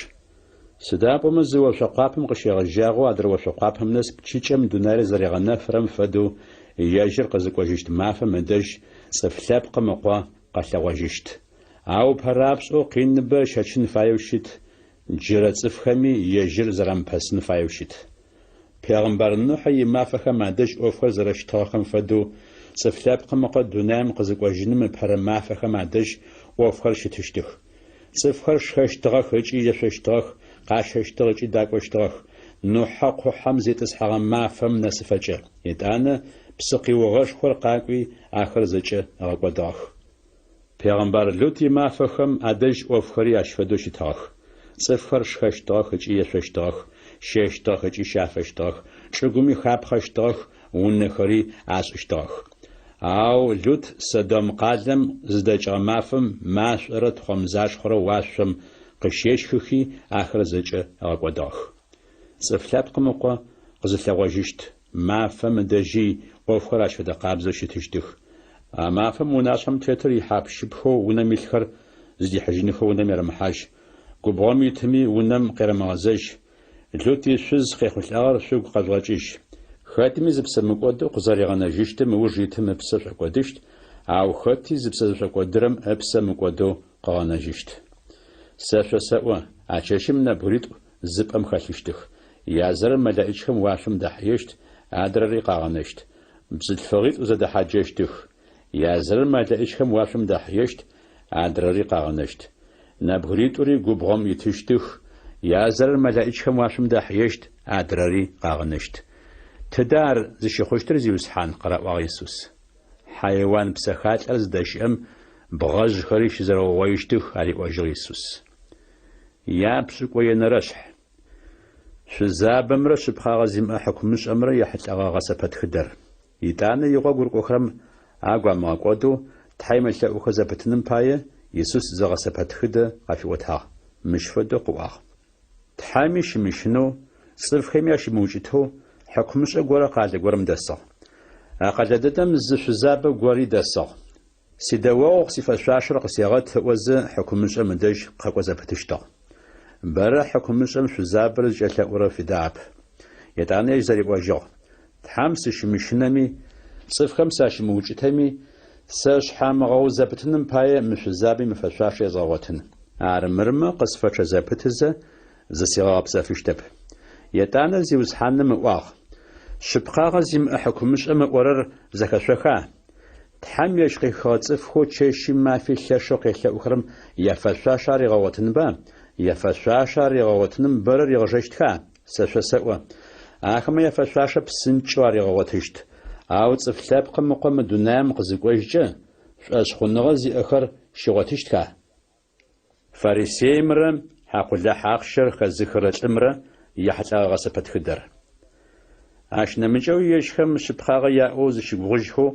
Сыда пӏомэ зы ошъо къуапэм къыщегъэжьагъэу адрэ ошъо къуапэм нэс пчыкӏэм дунаир зэригъэнэфырэм фэдэу ежьыр къызыкӏожьыщт мафэм ыдэжь Цӏыф Лъэпкъым Ыкъо къэлъэгъожьыщт. Ау ыпэрапшӏэу къиныбэ ыщэчын фаеу щыт, джырэ цӏыфхэми ежьыр зэрамыпэсын фаеу щыт. Пегъымбар Нухьэ имафэхэм адэжь ӏофхэр зэрэщытыгъэхэм фэдэу, Цӏыф Лъэпкъым Ыкъо дунаим къызыкӏожьыным ыпэрэ мафэхэм адэжь ӏофхэр щытыщтых. Цӏыфхэр шхэщтыгъэх ыкӏи ешъощтыгъэх, къащэщтыгъ ыкӏи дакӏощтыгъэх, Нухьэ къухьэм зитӏысхьэгъэ мафэм нэсыфэкӏэ. Етӏанэ псыкъиугъэшхор къакӏуи, ахэр зэкӏэ ыгъэкӏодыгъэх. Пегъымбар Лут имафэхэм адэжь ӏофхэри ащ фэдэу щытыгъэх. Цӏыфхэр шхэщтыгъэх ыкӏи ешъощтыгъэх, щэщтыгъэх ыкӏи щафэщтыгъэх, чӏыгуми хапхъэщтыгъэх, унэхэри ашӏыщтыгъэх. Ау Лут Содом къалэм зыдэкӏыгъэ мафэм машӏорэ тхъомзашхъорэ уашъом къыщещхыхи, ахэр зэкӏэ ыгъэкӏодыгъэх. Цӏыф Лъэпкъым Ыкъо къызылъэгъожьыщт мафэм ыдэжьи ӏофхэр ащ фэдэ къабзэу щытыщтых. А мафэм унашъхьэм тетыр ихьап-щыпхэу унэм илъхэр зыдихьыжьынхэу унэм ерэмыхьажь, губгъом итыми унэм къерэмыгъэзэжь. Лут ишъуз къехъулӏагъэр шъугу къэжъугъэкӏыжь. Хэтми зыпсэ мыкӏодэу къызэригъэнэжьыщтым ыуж итым ыпсэ шӏокӏодыщт, ау хэти зыпсэ зышӏокӏодырэм ыпсэ мыкӏодэу къыгъэнэжьыщт. Сэ шъосэӏо, а чэщым нэбгыритӏу зы пӏэм хэлъыщтых. Язырэр мэлэӏичхэм уашъом дахьыещт, адрэри къагъэнэщт. Бзылъфыгъитӏу зэдэхьаджэщтых. Язырэр мэлэӏичхэм уашъом дахьыещт, адрэри къагъэнэщт. Нэбгыритӏури губгъом итыщтых, язырэр мэлэӏичхэм уашъом дахьыещт, адрэри къагъэнэщт. Тыдэ ар зыщыхъущтыр, Зиусхьан? къыраӏуагъ Исус. Хьайуан псэхалӏэр зыдэщыӏэм бгъэжъхэри щызэрэугъоищтых, ариӏожьыгъ Исус. Япшӏыкӏуенэрэшъхь. Шъузабэмрэ шъыпкъагъэ зимыӏэ хьыкумышӏэмрэ ехьылӏэгъэ гъэсэпэтхыдэр. Итӏанэ игъогу рыкӏохэрэм агу амыгъэкӏодэу Тхьэ емылъэӏухэ зэпытыным пае, Исус зы гъэсэпэтхыдэ къафиӏотагъ. Мыщ фэдэу къыӏуагъ. Тхьэми щымыщынэу, цӏыфхэми ащымыукӏытэу хьыкумышӏэ горэ къалэ горэм дэсыгъ. А къэлэ дэдэм зы шъузабэ гори дэсыгъ. Сидэогъу сифэшъуашэр къысегъэт ыӏозэ, хьыкумышӏэм ыдэжь къэкӏо зэпытыщтыгъ. Бэрэ хьыкумышӏэм шъузабэр зыкӏэлъэӏурэр фидагъэп. Етӏанэ ежь зэриӏожьыгъ, Тхьэм сыщымыщынэми, цӏыфхэм сащымыукӏытэми, сэ шъхьамыгъэуз зэпытыным пае мы шъузабэм ифэшъуашэ езгъэгъотын. Армырмэ, къысфэчъэ зэпытызэ, зысигъэгъэпсэфыщтэп. Етӏанэ Зиусхьаным ыӏуагъ, Шъыпкъагъэ зимыӏэ хьыкумышӏэм ыӏорэр зэхэшъоха? Тхьэм ежь къыхихыгъэ цӏыфхэу чэщи мафи лъэшэу къелъэӏухэрэм яфэшъуашэ аригъэгъотынба? Яфэшъуашэ аригъэгъотыным бэрэ ригъэжэщтха? Сэ шъосэӏо, ахэмэ яфэшъуашэ псынкӏэу аригъэгъотыщт. Ау Цӏыф Лъэпкъым Ыкъо мы дунаим къызыкӏожькӏэ, шӏошъхъуныгъэ зиӏэхэр щигъотыщтха? Фарисеймрэ хьакъулахь ахъщэр хэзыхырэ лӏымрэ яхьылӏэгъэ гъэсэпэтхыдэр. Ащ нэмыкӏэу ежьхэм шъыпкъагъэ яӏэу зыщыгугъыжьхэу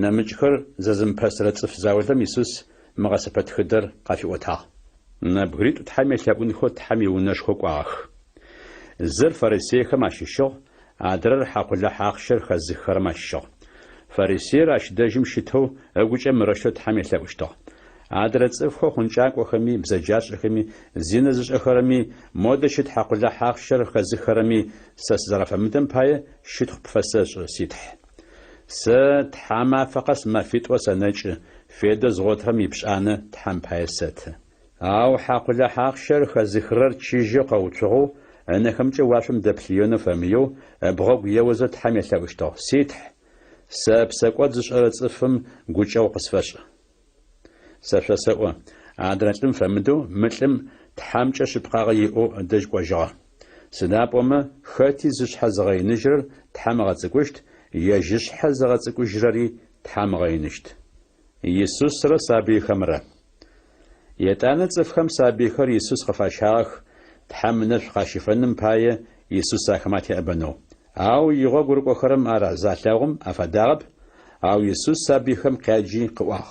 нэмыкӏхэр зэзымыпэсырэ цӏыф заулэм Исус мы гъэсэпэтхыдэр къафиӏотагъ. Нэбгыритӏу Тхьэм елъэӏунхэу Тхьэм иунэшхо кӏуагъэх. Зыр фарисейхэм ащыщыгъ, адрэр хьакъулахь ахъщэр хэзыххэрэм ащыщыгъ. Фарисеир ащ дэжьым щытэу ыгукӏэ мырэущтэу Тхьэм елъэӏущтыгъ. Адрэ цӏыфхэу хъункӏакӏохэми, бзэджашӏэхэми, зинэ зышӏэхэрэми, модэ щыт хьакъулахь ахъщэр хэзыххэрэми сэ сызэрафэмыдэм пае щытхъу пфэсэшӏы, си Тхь. Сэ тхьамафэ къэс мэфитӏо сэнэкӏы, федэу згъотырэм ипшӏанэ Тхьэм пае сэты. Ау хьакъулахь ахъщэр хэзыхырэр чыжьэу къэуцугъэу, ынэхэмкӏэ уашъом дэплъыенэу фэмыеу, ыбгъэгу еозэ Тхьэм елъэӏущтыгъ, Си Тхь, сэ псэкӏод зышӏэрэ цӏыфым гукӏэгъу къысфэшӏ. Сэ шъосэӏо, адрэ лӏым фэмыдэу мы лӏым Тхьэмкӏэ шъыпкъагъэ иӏэу ыдэжь кӏожьыгъэ. Сыда пӏомэ, хэти зышъхьэ зыгъэиныжьрэр Тхьэм ыгъэцӏыкӏущт, ежь ышъхьэ зыгъэцӏыкӏужьрэри Тхьэм ыгъэиныщт. Исусрэ сабыйхэмрэ. Етӏанэ цӏыфхэм сабыйхэр Исус къыфащагъэх, Тхьэм ынэшӏу къащифэным пае Исус ахэмэ атеӏэбэнэу. Ау игъогу рыкӏохэрэм ар залъэгъум афадагъэп, ау Исус сабыйхэм къяджи къыӏуагъ,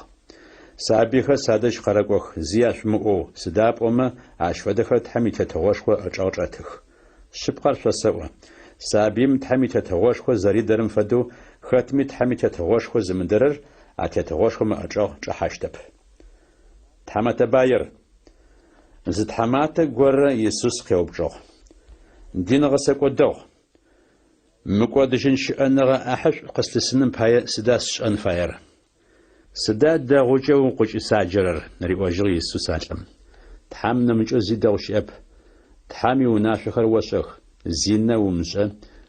Сабыйхэр садэжь къэрэкӏох, зи яшъумыӏоу, сыда пӏомэ ащ фэдэхэр Тхьэм и Тетыгъошхо ычӏэгъ чӏэтых. Шъыпкъэр шъосэӏо, сабыим Тхьэм и Тетыгъошхо зэридэрэм фэдэу хэтми Тхьэм и Тетыгъошхо зымыдэрэр а Тетыгъошхом ыӏэчӏэгъ чӏэхьащтэп. Тхьамэтэ баир. Зы тхьаматэ горэ Исус къеупчӏыгъ, Дин гъэсэкӏо дэгъу, мыкӏодыжьын щыӏэныгъэ ӏахьышӏу къыслъысыным пае сыда сшӏэн фаер? Сыда дэгъукӏэ укъыкӏысаджэрэр? риӏожьыгъ Исус а лӏым. Тхьэм нэмыкӏэу зи дэгъу щыӏэп. Тхьэм иунашъохэр ошӏэх, зинэ умышӏэ,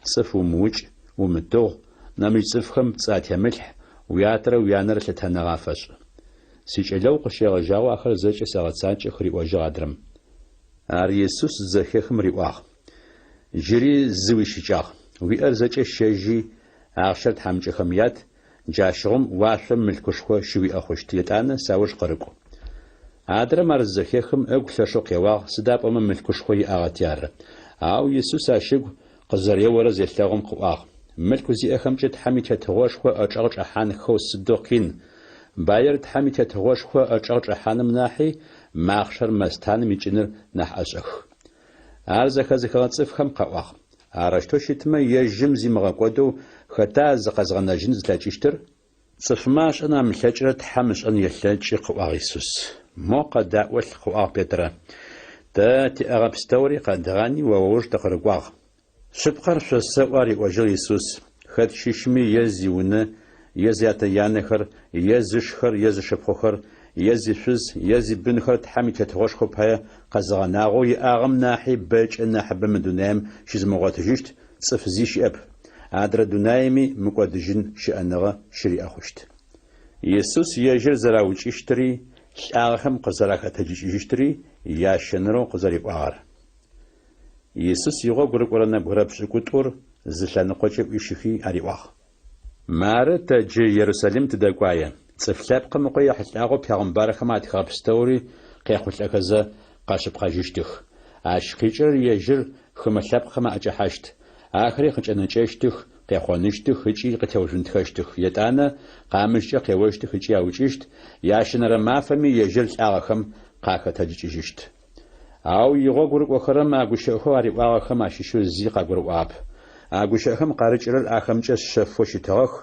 цӏыф умыукӏ, умытыгъу, нэмыкӏ цӏыфхэм пцӏы атемылъхь, уятэрэ уянэрэ лъытэныгъэ афэшӏ. Сикӏэлэгъу къыщегъэжьагъэу ахэр зэкӏэ сэгъэцакӏэх, риӏожьыгъ адрэм. Ар Исус зызэхехым риӏуагъ, Джыри зы уищыкӏагъ, уиӏэр зэкӏэ щэжьи, ахъщэр тхьамыкӏэхэм ят, Джащыгъум уашъом мылъкушхо щыуиӏэ хъущт, етӏанэ сауж къырыкӏу. Адрэм ар зызэхехым, ыгу лъэшэу къеуагъ, сыда пӏомэ мылъкушхо иӏагъэти ары. Ау Исус ащ ыгу къызэреорэр зелъэгъум къыӏуагъ, Мылъку зиӏэхэмкӏэ Тхьэм и Тетыгъошхо ычӏэгъ чӏэхьанхэу сыдэу къин! Баир Тхьэм и Тетыгъошхо ычӏэгъ чӏэхьаным нахьи махъшэр мэстаным икӏыныр нахь ӏэшӏэх. Ар зэхэзыхыгъэ цӏыфхэм къаӏуагъ, Арэущтэу щытмэ, ежьым зимыгъэкӏодэу хэта зыкъэзгъэнэжьын зылъэкӏыщтыр? Цӏыфмэ ашӏэн амылъэкӏырэр Тхьэм ышӏэн елъэкӏы, къыӏуагъ Исус. Мо къэдаӏолъ, къыӏуагъ Петрэ. Тэ тиӏэгъэ пстэури къэдгъани о уауж тыкъырыкӏуагъ. Шъыпкъэр шъосэӏо, ариӏожьыгъ Исус, хэт щыщми е зиунэ, е зятэ-янэхэр, е зышхэр, е зышыпхъухэр, е зишъуз, е зибынхэр Тхьэм и Тетыгъошхо пае къэзыгъэнагъэу иӏагъэм нахьи бэкӏэ нахьыбэ мы дунаим щызымыгъотыжьыщт цӏыф зи щыӏэп, адрэ дунаими мыкӏодыжьын щыӏэныгъэ щыриӏэ хъущт. Исус ежьыр зэраукӏыщтыри, лӏагъэхэм къызэрахэтэджыкӏыжьыщтыри ящэнэрэу къызэриӏуагъэр. Исус игъогу рыкӏорэ нэбгырэ пшӏыкӏутӏур зы лъэныкъокӏэ ӏуищыхи ариӏуагъ. Мары тэ джы Ерусалим тыдэкӏуае. Цӏыф Лъэпкъым Ыкъо ехьылӏагъэу пегъымбархэм атхыгъэ пстэури къехъулӏэхэзэ къэшъыпкъэжьыщтых. Ащ къикӏырэр ежьыр хымэ лъэпкъхэм аӏэкӏэхьащт. Ахэри къыкӏэнэкӏэщтых, къехъоныщтых ыкӏи къытеужъунтхэщтых. Етӏанэ къамыщкӏэ къеощтых ыкӏи аукӏыщт, ящэнэрэ мафэми ежьыр лӏагъэхэм къахэтэджыкӏыжьыщт. Ау игъогу рыкӏохэрэм а гущыӏэхэу ариӏуагъэхэм ащыщэу зи къагурыӏуагъэп. А гущыӏэхэм къарыкӏырэр ахэмкӏэ шъэфэу щытыгъэх,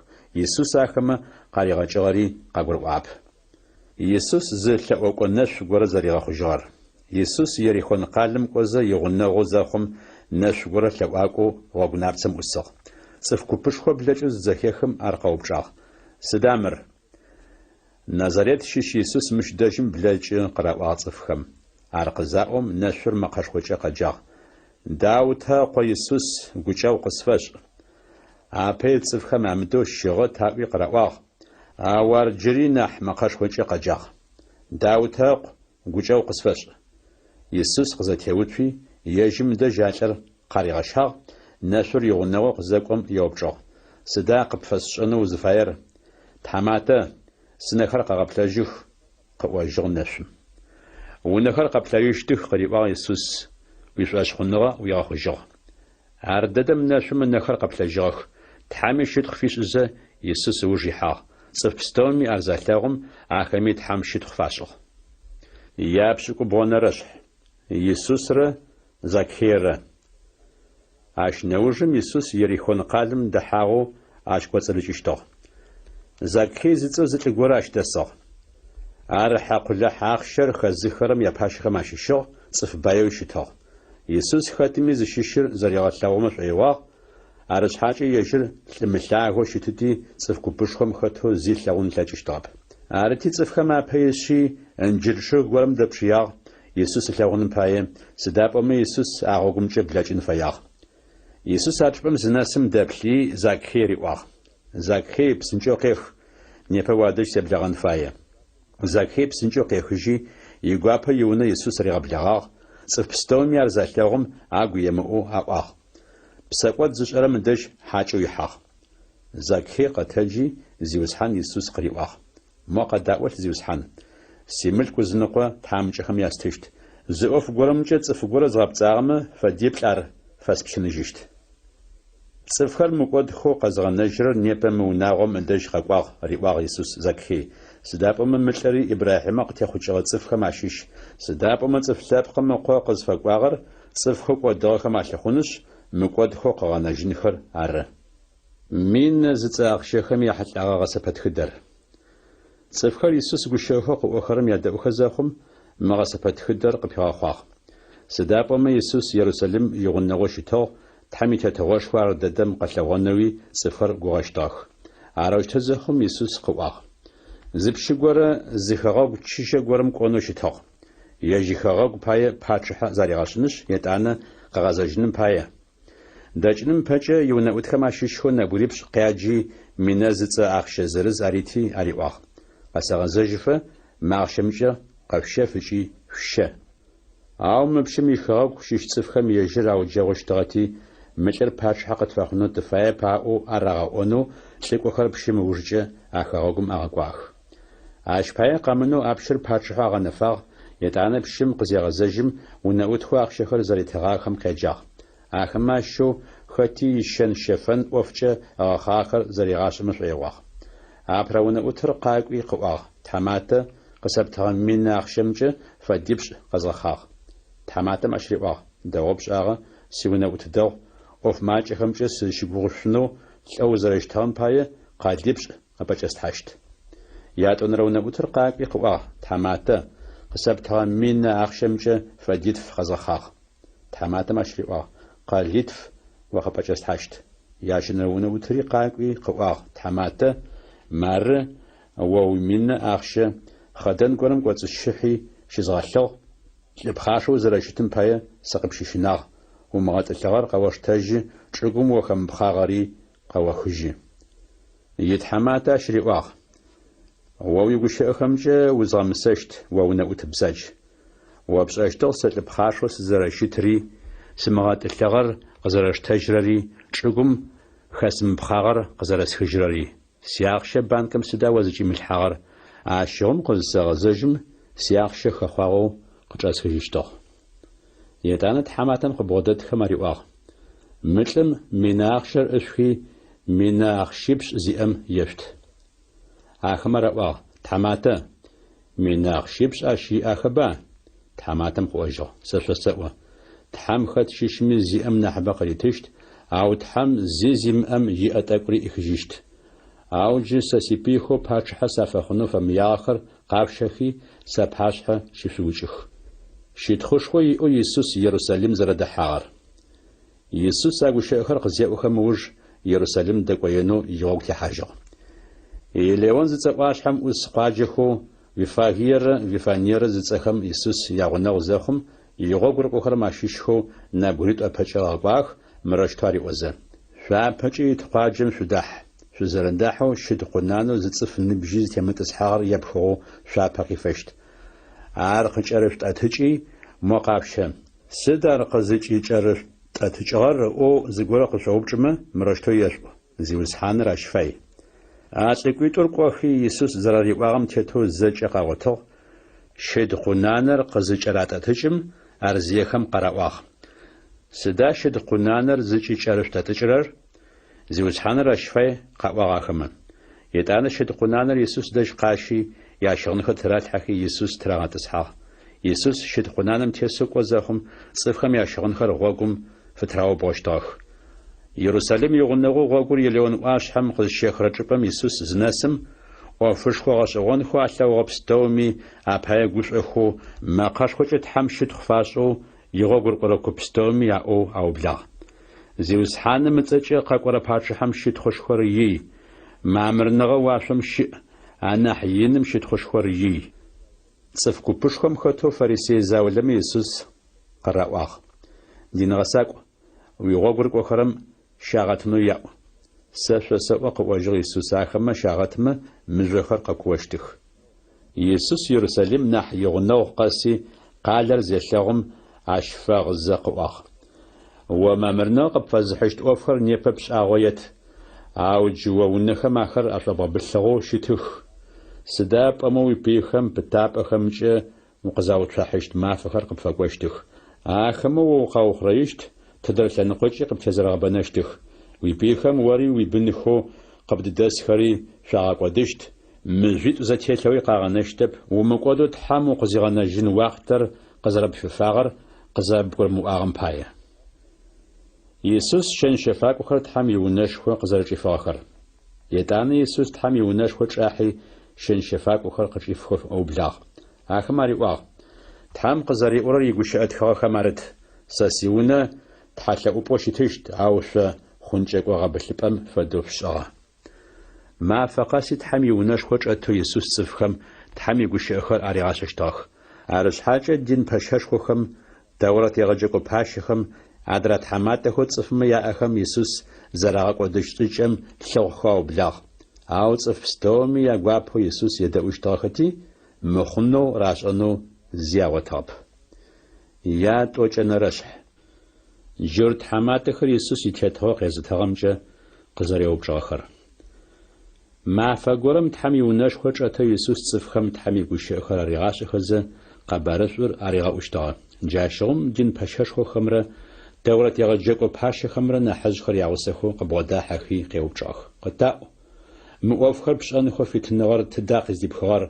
Исус ахэмэ къаригъэкӏыгъэри къагурыӏуагъэп. Исус зы лъэӏокӏо нэшъу горэ зэригъэхъужьыгъэр. Исус Ерихон къалэм кӏозэ игъунэгъоу зэхъум, нэшъу горэ лъэӏуакӏоу гъогу напцэм ӏусыгъ. Цӏыф купышхо блэкӏэу зызэхехым ар къэупчӏагъ, Сыда мыр? Назарет щыщ Исус мыщ дэжьым блэкӏы, къыраӏуагъ цӏыфхэм. Ар къызаӏом, нэшъур мэкъэшхокӏэ къэджагъ, Даутэ ыкъо Исус, гукӏэгъу къысфэшӏ! Апэ ит цӏыфхэм амыдэу щыгъэт аӏуи къыраӏуагъ, ау ар джыри нахь мэкъэшхокӏэ къэджагъ, Даутэ ыкъу, гукӏэгъу къысфэшӏ! Исус къызэтеуцуи, ежьым дэжь а лӏыр къаригъэщагъ, нэшъур игъунэгъоу къызэкӏом еупчӏыгъ, Сыда къыпфэсшӏэнэу узыфаер? Тхьаматэ! сынэхэр къэгъэплъэжьых, къыӏожьыгъ нэшъум. Унэхэр къэплъэжьыщтых, къыриӏуагъ Исус, уишӏошъхъуныгъэ уигъэхъужьыгъ. Ардэдэм нэшъум ынэхэр къэплъэжьыгъэх, Тхьэми щытхъу фишӏызэ, Исус ыуж ихьагъ. Цӏыф пстэуми ар залъэгъум, ахэми Тхьэм щытхъу фашӏыгъ. Япшӏыкӏубгъонэрэ шъхь. Исусрэ Закхейрэ. Ащ нэужым Исус Ерихон къалэм дэхьагъэу ащ кӏоцӏырыкӏыщтыгъ. Закхей зыцӏэу зы лӏы горэ ащ дэсыгъ. Ар хьакъулахь ахъщэр хэзыххэрэм япащэхэм ащыщыгъ, цӏыф баеуи щытыгъ. Исус хэтми зыщыщыр зэригъэлъэгъумэ шӏоигъуагъ, арышъхьакӏэ ежьыр лӏы мылъагэу щытыти, цӏыф купышхом хэтэу зи ылъэгъун ылъэкӏыщтыгъэп. Арыти, цӏыфхэм апэ ишъи, ынджыр чъыг горэм дэпшыягъ, Исус ылъэгъуным пае, сыда пӏомэ Исус а гъогумкӏэ блэкӏын фэягъ. Исус а чӏыпӏэм зынэсым дэплъи, Закхей риӏуагъ, Закхей, псынкӏэу къех, непэ уадэжь себлэгъэн фае. Закхей псынкӏэу къехыжьи, игуапэу иунэ Исус ригъэблэгъагъ, цӏыф пстэуми ар залъэгъум, агу емыӏоу аӏуагъ, Псэкӏод зышӏэрэм ыдэжь хьакӏэу ихьагъ. Закхей къэтэджи, Зиусхьан Исус къыриӏуагъ, Мо къэдаӏолъ, Зиусхьан! Симылъку ызыныкъо тхьамыкӏэхэм ястыщт. Зы ӏоф горэмкӏэ цӏыф горэ згъэпцӏагъэмэ, фэдиплӏ ар фэспщыныжьыщт. Цӏыфхэр мыкӏодхэу къэзыгъэнэжьырэр непэ мы унагъом ыдэжь къэкӏуагъ, риӏуагъ Исус Закхей, сыда пӏомэ мы лӏыри Ибрахьимэ къытехъукӏыгъэ цӏыфхэм ащыщ, сыда пӏомэ Цӏыф Лъэпкъым Ыкъо къызфэкӏуагъэр цӏыфхэу кӏодыгъэхэм алъыхъунышъ, мыкӏодхэу къыгъэнэжьынхэр ары. Минэ зыцӏэ ахъщэхэм яхьылӏэгъэ гъэсэпэтхыдэр. Цӏыфхэр Исус гущыӏэхэу къыӏохэрэм ядэӏухэ зэхъум, мы гъэсэпэтхыдэр къыпигъэхъуагъ. Сыда пӏомэ Исус Ерусалим игъунэгъоу щытыгъ, Тхьэм и Тетыгъошхо ар дэдэм къэлъэгъонэуи цӏыфхэр гугъэщтыгъэх. Арэущтэу зэхъум, Исус къыӏуагъ. Зы пщы горэ зы хэгъэгу чыжьэ горэм кӏонэу щытыгъ. Ежь ихэгъэгу пае пачъыхьэ заригъэшӏынышъ, етӏанэ къыгъэзэжьыным пае. Дэкӏыным ыпэкӏэ иунэӏутхэм ащыщхэу нэбгырипшӏ къяджи, минэ зыцӏэ ахъщэ зырыз арити ариӏуагъ, Къэсэгъэзэжьыфэ мы ахъщэмкӏэ къэшъущэф ыкӏи шъущэ. Ау мы пщым ихэгъэгу щыщ цӏыфхэм ежьыр ауджэгъущтыгъэти, мы лӏыр пачъыхьэ къытфэхъунэу тыфаеп аӏоу арагъэӏонэу лӏыкӏохэр пщым ыужкӏэ а хэгъэгум агъэкӏуагъэх. Ащ пае къэмынэу а пщыр пачъыхьэу агъэнэфагъ, етӏанэ пщым къызегъэзэжьым, унэӏутхэу ахъщэхэр зэритыгъахэм къяджагъ. Ахэмэ ащыщэу хэти ищэн-щэфэн ӏофкӏэ ыгъэхъагъэхэр зэригъашӏэмэ шӏоигъуагъ. Апэрэ унэӏутыр къакӏуи къыӏуагъ, Тхьаматэ, къысэптыгъэ минэ ахъщэмкӏэ фэдипшӏ къэзгъэхъагъ. Тхьаматэм ащ риӏуагъ, Дэгъоу пшӏагъэ, сиунэӏут дэгъу, ӏоф макӏэхэмкӏэ сызщыгугъышъунэу лӏэу узэрэщытыгъэм пае къэлипшӏ къыпӏэкӏэслъхьащт. Ятӏонэрэ унэӏутыр къакӏуи къыӏуагъ, Тхьаматэ, къысэптыгъэ минэ ахъщэмкӏэ фэдитф къэзгъэхъагъ. Тхьаматэм ащ риӏуагъ, Къэлитф о къыпӏэкӏэслъхьащт. Ящэнэрэ унэӏутыри къакӏуи къыӏуагъ, Тхьаматэ, мары о уиминэ ахъщэ, хъэдэн горэм кӏоцӏысщыхьи щызгъэлъыгъ, Лӏы пхъашэу узэрэщытым пае сыкъыпщыщынагъ, умыгъэтӏылъыгъэр къэоштэжьы, чӏыгум о хэмыпхъагъэри къэохыжьы. Итхьаматэ ащ риӏуагъ, О уигущыӏэхэмкӏэ узгъэмысэщт, о унэӏут бзадж. О пшӏэщтыгъ сэ лӏы пхъашэу сызэрэщытри, сымыгъэтӏылъыгъэр къызэрэсштэжьырэри, чӏыгум хэсымыпхъагъэр къызэрэсхыжьырэри. Сиахъщэ банкым сыда о зыкӏимылъхьагъэр? Ащыгъум къызысэгъэзэжьым, сиахъщэ хэхъуагъэу къычӏэсхыжьыщтыгъ. Етӏанэ тхьаматэм къыбгъодэтхэм ариӏуагъ, Мы лӏым минэ ахъщэр ӏышъухи, минэ ахъщипшӏ зиӏэм ешъут. Ахэмэ араӏуагъ, Тхьаматэ, минэ ахъщипшӏ ащ иӏахэба? Тхьаматэм къыӏожьыгъ, Сэ шъосэӏо, Тхьэм хэт щыщми зиӏэм нахьыбэ къыритыщт, ау Тхьэм зи зимыӏэм иӏэ тӏэкӏури ӏихыжьыщт. Ау джы сэ сипыйхэу пачъыхьэ сафэхъунэу фэмыягъэхэр къашъущэхи, сапашъхьэ щышъуукӏых. Щытхъушхо иӏэу Исус Ерусалим зэрэдэхьагъэр. Исус а гущыӏэхэр къызеӏохэм ыуж Ерусалим дэкӏоенэу игъогу техьажьыгъ. Елеон зыцӏэ ӏуашъхьэм ӏус къуаджэхэу Виффагиерэ Вифаниерэ зыцӏэхэм Исус ягъунэгъу зэхъум, игъогу рыкӏохэрэм ащыщхэу нэбгыритӏу ыпэкӏэ ыгъэкӏуагъэх, мырэущтэу ариӏозэ, Шъуапэкӏэ ит къуаджэм шъудахь, шъузэрэдахьэу щыд къунанэу зы цӏыф ныбжьи зытемытӏысхьагъэр епхыгъэу шъуапэ къифэщт. Ар къыкӏэрышъутӏэтыкӏи, мо къашъущэ. Сыд ар къызыкӏыкӏэрышъутӏэтыкӏыгъэр ыӏоу зыгорэ къышъоупчӏымэ, мырэущтэу ешъуӏу, Зиусхьаныр ащ фай. А лӏыкӏуитӏур кӏохи, Исус зэрариӏуагъэм тетэу зэкӏэ къагъотыгъ, щыд къунанэр къызыкӏэратӏэтыкӏым, ар зиехэм къараӏуагъ. Сыда щыд къунанэр зыкӏыкӏэрышъутӏэтӏыкӏырэр? Зиусхьаныр ащ фай, къаӏуагъ ахэмэ. Етӏанэ щыд къунанэр Исус дэжь къащи, ящыгъынхэр тыралъхьэхи, Исус тырагъэтӏысхьагъ. Исус щыд къунаным тесэу кӏо зэхъум, цӏыфхэм ящыгъынхэр гъогум фытыраубгъощтыгъэх. Ерусалим игъунэгъоу гъогур Елеон ӏуашъхьэм къызщехырэ чӏыпӏэм Исус зынэсым, ӏофышхо гъэшӏэгъонхэу алъэгъугъэ пстэуми апае гушӏохэу, мэкъэшхокӏэ Тхьэм щытхъу фашӏэу игъогу рыкӏорэ куп пстэуми аӏоу аублагъ. Зиусхьаным ыцӏэкӏэ къэкӏорэ пачъыхьэм щытхъушхор ий! Мамырныгъэ уашъом щыӏ, анахь иным щытхъушхор ий! Цӏыф купышхом хэтэу фарисей заулэмэ Исус къыраӏуагъ. Дин гъэсакӏу, уигъогу рыкӏохэрэм щагъэтынэу яӏу. Сэ шъосэӏо, къыӏожьыгъ Исус, ахэмэ щагъэтмэ, мыжъохэр къэкуощтых. Исус Ерусалим нахь игъунэгъу къэси, къалэр зелъэгъум, ащ фэгъызэ къыӏуагъ. О мамырныгъэ къыпфэзыхьыщт ӏофхэр непэ пшӏагъоет, ау джы о унэхэм ахэр ашӏобгъэбылъыгъэу щытых. Сыда пӏомэ уипыйхэм пытапӏэхэмкӏэ укъызауцухьащт мафэхэр къыпфэкӏощтых. Ахэмэ о укъаухъурэищт, тыдэрэ лъэныкъокӏи къыптезэрэгъэбэнэщтых. Уипыйхэм ори уибынхэу къыбдыдэсхэри шъуагъэкӏодыщт, мыжъуитӏу зэтелъэуи къагъэнэщтэп, умыкӏодэу Тхьэм укъызигъэнэжьын уахътэр къызэрэпфифагъэр къызэрэбгурымыӏуагъэм пае. Исус щэн-щэфакӏохэр Тхьэм иунэшхо къызэрэчӏифыгъэхэр. Етӏанэ Исус Тхьэм иунэшхо чӏахьи, щэн-щэфакӏохэр къычӏифхэу ыублагъ. Ахэм ариӏуагъ, Тхьэм къызэриӏорэр игущыӏэ тхыгъэхэм арыт, Сэ сиунэ тхьэлъэӏупӏэу щытыщт, ау шъо хъункӏэкӏо гъэбылъыпӏэм фэдэу шъушӏыгъэ. Мафэ къэси Тхьэм иунэшхо чӏэтэу Исус цӏыфхэм Тхьэм игущыӏэхэр аригъашӏэщтыгъэх. Арышъхьакӏэ дин пэщэшхохэм, Тэурэт егъэджэкӏо пащэхэм, адрэ тхьаматэхэу цӏыфмэ яӏэхэм Исус зэрагъэкӏодыщт шӏыкӏэм лъыхъухэу аублагъ. Ау цӏыф пстэуми ягуапэу Исус едэӏущтыгъэхэти, мыхъунэу рашӏэнэу зи агъотыгъэп. Ятӏокӏэнэрэшъхь. Джурт тхьаматэхэр Исус итетыгъо къезытыгъэмкӏэ къызэреупчӏыгъэхэр. Мафэ горэм Тхьэм иунэшхо чӏэтэу Исус цӏыфхэм Тхьэм игущыӏэхэр аригъашӏэхэзэ, къэбарышӏур аригъэӏущтыгъэ. Джащыгъум дин пэщэшхохэмрэ Тэурэт егъэджэкӏо пащэхэмрэ нахьыжъхэр ягъусэхэу къыбгъодахьэхи къеупчӏыгъэх, Къытаӏу, мы ӏофхэр пшӏэнхэу фитыныгъэр тыда къыздипхыгъэр,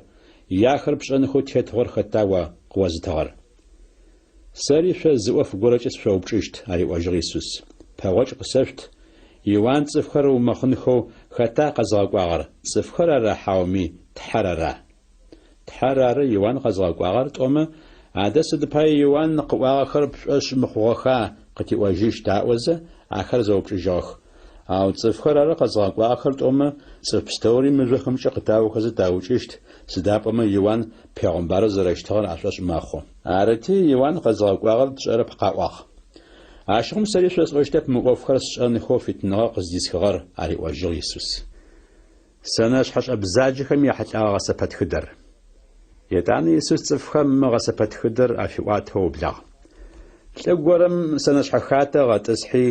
е ахэр пшӏэнхэу тетыгъор хэта о къыозытыгъэр? Сэри шъо зы ӏоф горэкӏэ сышъоупчӏыщт, ариӏожьыгъ Исус. Пэгъокӏ къысэшъут, Иуан цӏыфхэр ыумэхъынхэу хэта къэзыгъэкӏуагъэр, цӏыфхэр ара хьауми Тхьэр ара? Тхьэр ары Иуан къэзыгъэкӏуагъэр тӏомэ, адэ сыд пае Иуан къыӏуагъэхэр пшӏошъ мыхъугъэха къытиӏожьыщт аӏозэ, ахэр зэупчӏыжьыгъэх. Ау цӏыфхэр ары къэзыгъэкӏуагъэхэр тӏомэ, цӏыф пстэури мыжъохэмкӏэ къытаохэзэ таукӏыщт, сыда пӏомэ Иуан пегъымбарэу зэрэщытыгъэр ашӏошъ мэхъу. Арыти, Иуан къэзыгъэкӏуагъэр тшӏэрэп къаӏуагъ. Ащыгъум сэри шъосӏощтэп мы ӏофхэр сшӏэнхэу фитыныгъэ къыздисхыгъэр, ариӏожьыгъ Исус. Сэнэшъхьэшӏэ бзаджэхэм яхьылӏэгъэ гъэсэпэтхыдэр. Етӏанэ Исус цӏыфхэм мы гъэсэпэтхыдэр афиӏуатэу ыублагъ. Лӏы горэм сэнэшъхьэ хатэ ыгъэтӏысхьи,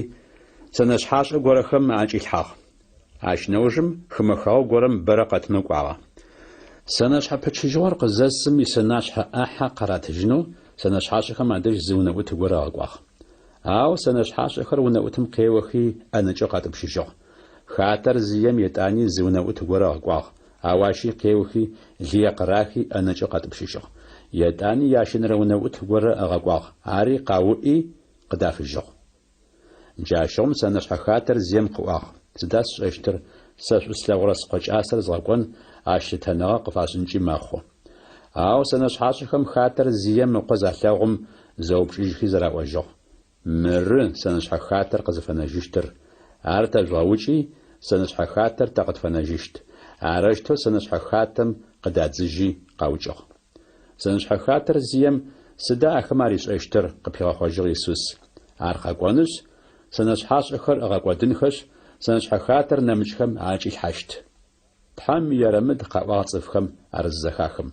сэнэшъхьашӏэ горэхэм аӏэкӏилъхьагъ. Ащ нэужым хымэ хэгъэгу горэм бэрэ къэтынэу кӏуагъэ. Сэнэшъхьэ пычыжьыгъор къызэсым исэнашъхьэ ӏахьэ къаратыжьынэу сэнэшъхьашӏэхэм адэжь зы унэӏут горэ ыгъэкӏуагъ. Ау сэнэшъхьашӏэхэр унэӏутым къеохи ӏэнэкӏэу къатӏупщыжьыгъ. Хатэр зием етӏани зы унэӏут горэ ыгъэкӏуагъ, ау ащи къеохи лые къырахи ӏэнэкӏэу къатӏупщыжьыгъ. Етӏани ящэнэрэ унэӏут горэ ыгъэкӏуагъ, ари къауӏи къыдафыжьыгъ. Джащыгъум сэнэшъхьэ хатэр зием къыӏуагъ, Сыда сшӏэщтыр, сэ шӏу слъэгъурэ скъо кӏасэр згъэкӏон, ащ лъытэныгъэ къыфашӏынкӏи мэхъу. Ау сэнэшъхьашӏэхэм хатэр зием ыкъо залъэгъум, зэупчӏыжьхи зэраӏожьыгъ, Мыры сэнэшъхьэ хатэр къызыфэнэжьыщтыр, ар тэжъугъэукӏи, сэнэшъхьэ хатэр тэ къытфэнэжьыщт. Арэущтэу сэнэшъхьэ хатэм къыдадзыжьи къаукӏыгъ. Сэнэшъхьэ хатэр зием сыда ахэмэ аришӏэщтыр? къыпигъэхъожьыгъ Исус. Ар къэкӏонышъ, сэнэшъхьашӏэхэр ыгъэкӏодынхэшъ, сэнэшъхьэ хатэр нэмыкӏхэм аӏэкӏилъхьащт. Тхьэм ерэмыд къаӏуагъ цӏыфхэм ар зызэхахым.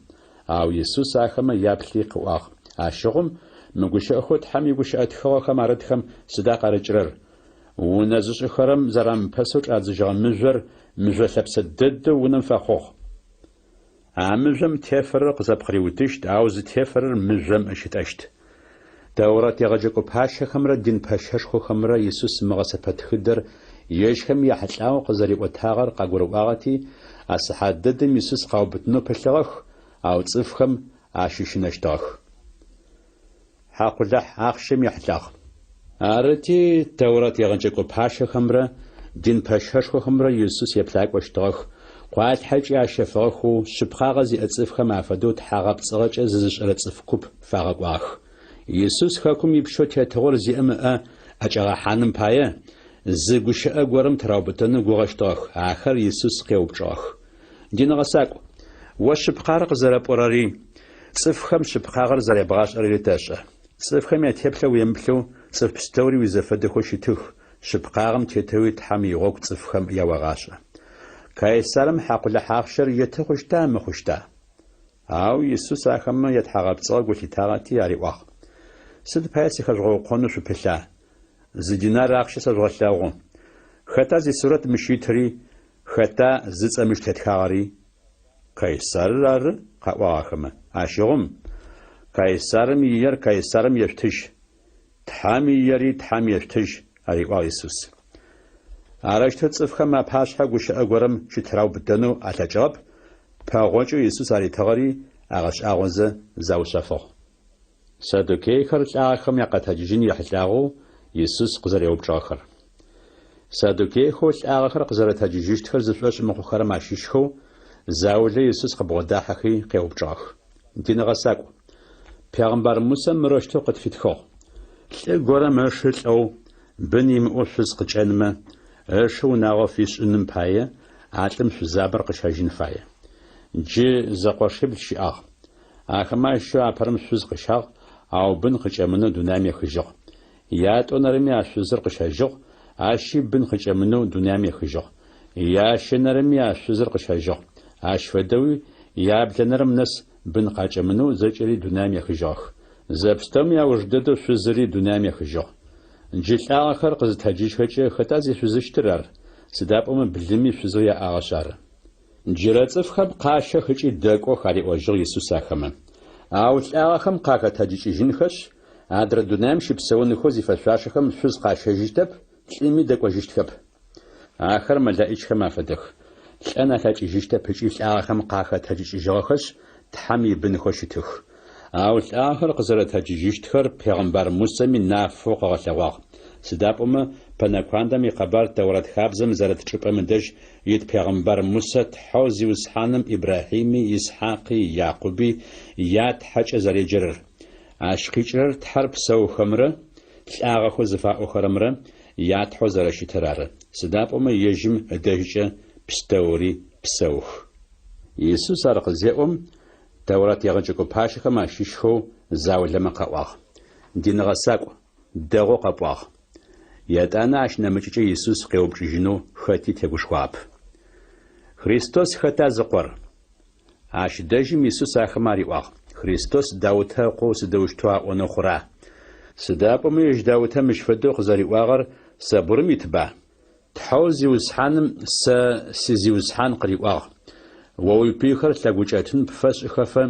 Ау Исус ахэмэ яплъи къыӏуагъ, Ащыгъум мы гущыӏэхэу Тхьэм игущыӏэ тхыгъэхэм арытхэм сыда къарыкӏырэр? Унэ зышӏыхэрэм зэрамыпэсэу чӏадзыжьыгъэ мыжъор мыжъо лъэпсэ дэдэу унэм фэхъугъ. А мыжъом тефэрэр къызэпкъыриутыщт, ау зытефэрэр мыжъом ыщытӏэщт. Тэурэт егъэджэкӏо пащэхэмрэ дин пэщэшхохэмрэ Исус мы гъэсэпэтхыдэр ежьхэм яхьылӏагъэу къызэриӏотагъэр къагурыӏуагъэти, а сыхьат дэдэм Исус къаубытынэу пылъыгъэх, ау цӏыфхэм ащыщынэщтыгъэх. Хьакъулахь ахъщэм ехьылӏагъ. Арыти, Тэурэт егъэджэкӏо пащэхэмрэ дин пэщэшхохэмрэ Исус еплъакӏощтыгъэх, къуалъхьэкӏи ащэфыгъэхэу, шъыпкъагъэ зиӏэ цӏыфхэм афэдэу тхьагъэпцӏыгъэкӏэ зызышӏэрэ цӏыф куп фагъэкӏуагъэх. Исус хэкум ипщэу тетыгъор зиӏэм ыӏэ ӏэкӏагъэхьаным пае, зы гущыӏэ горэм тыраубытэнэу гугъэщтыгъэх. Ахэр Исус къеупчӏыгъэх. Дин гъэсакӏу, о шъыпкъагъэр къызэрэпӏорэри, цӏыфхэм шъыпкъагъэр зэребгъашӏэрэри тэшӏэ. Цӏыфхэм ятеплъэ уемыплъэу, цӏыф пстэури уизэфэдэхэу щытых, шъыпкъагъэм тетэуи Тхьэм игъогу цӏыфхэм яогъашӏэ. Кайсарым хьакъулахь ахъщэр еты хъущта, мыхъущта? Ау Исус ахэмэ ятхьагъэпцӏыгъэ гу лъитагъэти ариӏуагъ, Сыд пае сыхэжъугъэукъонэу шъупылъа? Зы динар ахъщэ сэжъугъэлъэгъу. Хэта зисурэт мыщ итри, Хэта зыцӏэ мыщ тетхагъэри? Кайсарыр ары, къаӏуагъ ахэмэ. Ащыгъум, Кайсарым иер Кайсарым ешъутыжь, Тхьэм иери Тхьэм ешъутыжь, ариӏуагъ Исус. Арэущтэу цӏыфхэм апашъхьэ гущыӏэ горэм щытыраубытэнэу алъэкӏыгъэп, пэгъокӏэу Исус аритыгъэри агъэшӏагъозэ заушъэфыгъ. Саддукейхэр лӏагъэхэм якъэтэджыжьын ехьылӏагъэу Исус къызэреупчӏыгъэхэр. Саддукейхэу лӏагъэхэр къызэрэтэджыжьыщтхэр зышӏошъ мыхъухэрэм ащыщхэу заулэ Исус къыбгъодахьэхи къеупчӏыгъэх. Дин гъэсакӏу, пегъымбар Мусэ мырэущтэу къытфитхыгъ, Лӏы горэм ышы лӏэу, бын имыӏэу шъуз къыкӏэнмэ, ышы унагъо фишӏыным пае, а лӏым шъузабэр къыщэжьын фае. Джы зэкъошибл щыӏагъ. Ахэмэ ащыщэу апэрэм шъуз къыщагъ, ау бын къыкӏэмынэу дунаим ехыжьыгъ. Ятӏонэрэми а шъузыр къыщэжьыгъ, ащи бын къыкӏэмынэу дунаим ехыжьыгъ. Ящэнэрэми а шъузыр къыщэжьыгъ. Ащ фэдэуи яблэнэрэм нэс бын къакӏэмынэу зэкӏэри дунаим ехыжьыгъэх. Зэпстэуми ауж дэдэу шъузыри дунаим ехыжьыгъ. Джы лӏагъэхэр къызытэджыжьхэкӏэ хэта зишъузыщтыр ар? Сыда пӏомэ блыми шъузэу яӏагъэшъ ары. Джырэ цӏыфхэм къащэх ыкӏи дэкӏох, ариӏожьыгъ Исус ахэмэ. Ау лӏагъэхэм къахэтэджыкӏыжьынхэшъ, адрэ дунаим щыпсэунхэу зифэшъуашэхэм шъуз къащэжьыщтэп, лӏыми дэкӏожьыщтхэп. Ахэр мэлэӏичхэм афэдэх, лӏэн алъэкӏыжьыщтэп ыкӏи лӏагъэхэм къахэтэджыкӏыжьыгъэхэшъ, Тхьэм ибынхэу щытых. Ау лӏагъэхэр къызэрэтэджыжьыщтхэр пегъымбар Мусэми нафэу къыгъэлъэгъуагъ. Сыда пӏомэ Пэнэкуандэм икъэбар Тэурэт хабзэм зэрыт чӏыпӏэм ыдэжь ит пегъымбар Мусэ Тхьэу Зиусхьаным Ибрахьими, Исхьакъи, Якъуби я Тхьэкӏэ зэреджэрэр. Ащ къикӏырэр Тхьэр псэухэмрэ лӏагъэхэу зыфаӏохэрэмрэ я Тхьэу зэрэщытыр ары, сыда пӏомэ ежьым ыдэжькӏэ пстэури псэух. Исус ар къызеӏом, Тэурат егъэджэкӏо пащэхэм ащыщхэу заулэмэ къаӏуагъ, Дин гъэсакӏу, дэгъоу къэпӏуагъ. Етӏанэ ащ нэмыкӏыкӏэ Исус къеупчӏыжьынэу хэти тегушхуагъэп. Христос хэта зыкъор? Ащ дэжьым Исус ахэмэ ариӏуагъ, Христос Даутэ ыкъоу сыдэущтэу аӏонэу хъура? Сыда пӏомэ ежь Даутэ мыщ фэдэу къызэриӏуагъэр Сэбурым итба? Тхьэу Зиусхьаным сэ си Зиусхьан къыриӏуагъ, О уипыйхэр лъэгукӏэтын пфэсшӏыхэфэ,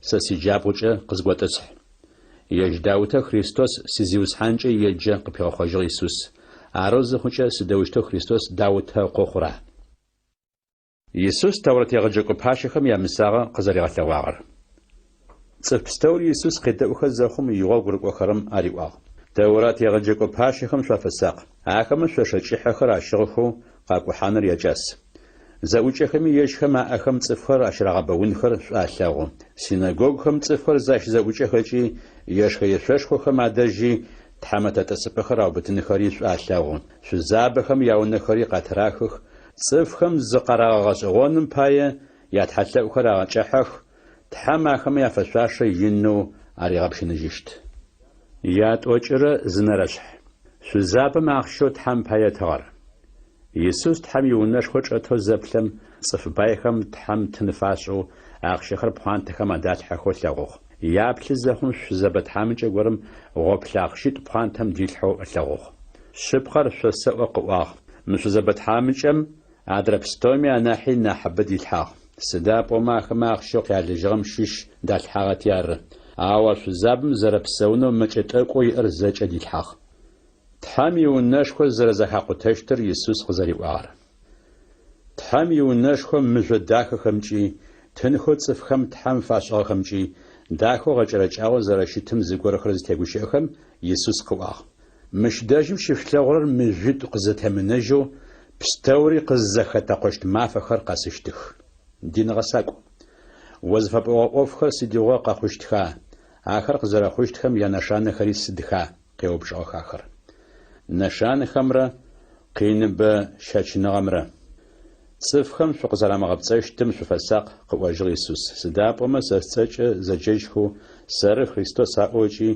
сэ сиджабгъукӏэ къызготӏысхь. Ежь Даутэ Христос си Зиусхьанкӏэ еджэ, къыпигъэхъожьыгъ Исус. Арэу зыхъукӏэ, сыдэущтэу Христос Даутэ ыкъо хъура? Исус Тэурэт егъэджэкӏо пащэхэм ямысагъэ къызэригъэлъэгъуагъэр. Цӏыф пстэури Исус къедэӏухэ зэхъум игъогу рыкӏохэрэм ариӏуагъ. Тэурат егъэджэкӏо пащэхэм шъуафэсакъ. Ахэмэ шъошэ кӏыхьэхэр ащыгъыхэу къакӏухьаныр якӏас. Зэӏукӏэхэми ежьхэм аӏэхэм цӏыфхэр ащырагъэбэунхэр шӏу алъэгъу. Синэгогухэм цӏыфхэр защызэӏукӏэхэкӏи, ешхэ-ешъошхохэм адэжьи тхьэмэтэ тӏысыпӏэхэр аубытынхэри шӏу алъэгъу. Шъузабэхэм яунэхэри къатырахых, Цӏыфхэм зыкъарагъэгъэшӏэгъоным пае ятхьэлъэӏухэр агъэкӏыхьэх, Тхьэм ахэмэ яфэшъуашэ инэу аригъэпщыныжьыщт. Ятӏокӏырэ зы нэрэшъхь. Шъузабэм ахъщэу Тхьэм пае ытыгъэр. Исус Тхьэм иунэшхо чӏэтэу зэплъэм, цӏыф байхэм Тхьэм тын фашӏэу, ахъщэхэр пхъуантэхэм адалъхьэхэу ылъэгъугъ. Яплъы зэхъум шъузэбэ тхьамыкӏэ горэм гъоплъэ ахъщитӏу пхъуантэм дилъхьэу ылъэгъугъ. Шъыпкъэр шъосэӏо, къыӏуагъ, мы шъузэбэ тхьамыкӏэм адрэ пстэуми анахьи нахьыбэ дилъхьагъ. Сыда пӏомэ ахэмэ ахъщэу къялыжьыгъэм щыщ далъхьагъэти ары. Ау а шъузабэм зэрэпсэунэу мэкӏэ тӏэкӏоу иӏэр зэкӏэ дилъхьагъ. Тхьэм иунэшхо зэрэзэхакъутэщтыр Исус къызэриӏуагъэр. Тхьэм иунэшхо мыжъо дахэхэмкӏи, тынхэу цӏыфхэм Тхьэм фашӏыгъэхэмкӏи дахэу гъэкӏэрэкӏагъэу зэрэщытым зыгорэхэр зытегущыӏэхэм, Исус къыӏуагъ, Мыщ дэжьым щышъулъэгъурэр мыжъуитӏу къызэтемынэжьэу, пстэури къыззэхэтэкъощт мафэхэр къэсыщтых. Дин гъэсакӏу, о зыфэпӏогъэ ӏофхэр сыдигъо къэхъущтха, ахэр къызэрэхъущтхэм янэшанэхэри сыдха? къеупчӏыгъэх ахэр. Нэшанэхэмрэ къиныбэ щэчыныгъэмрэ. Цӏыфхэм шъукъызэрамыгъэпцӏэщтым шъуфэсакъ, къыӏожьыгъ Исус, сыда пӏомэ сэ сцӏэкӏэ зэджэжьхэу, Сэры Христос аӏоу ыкӏи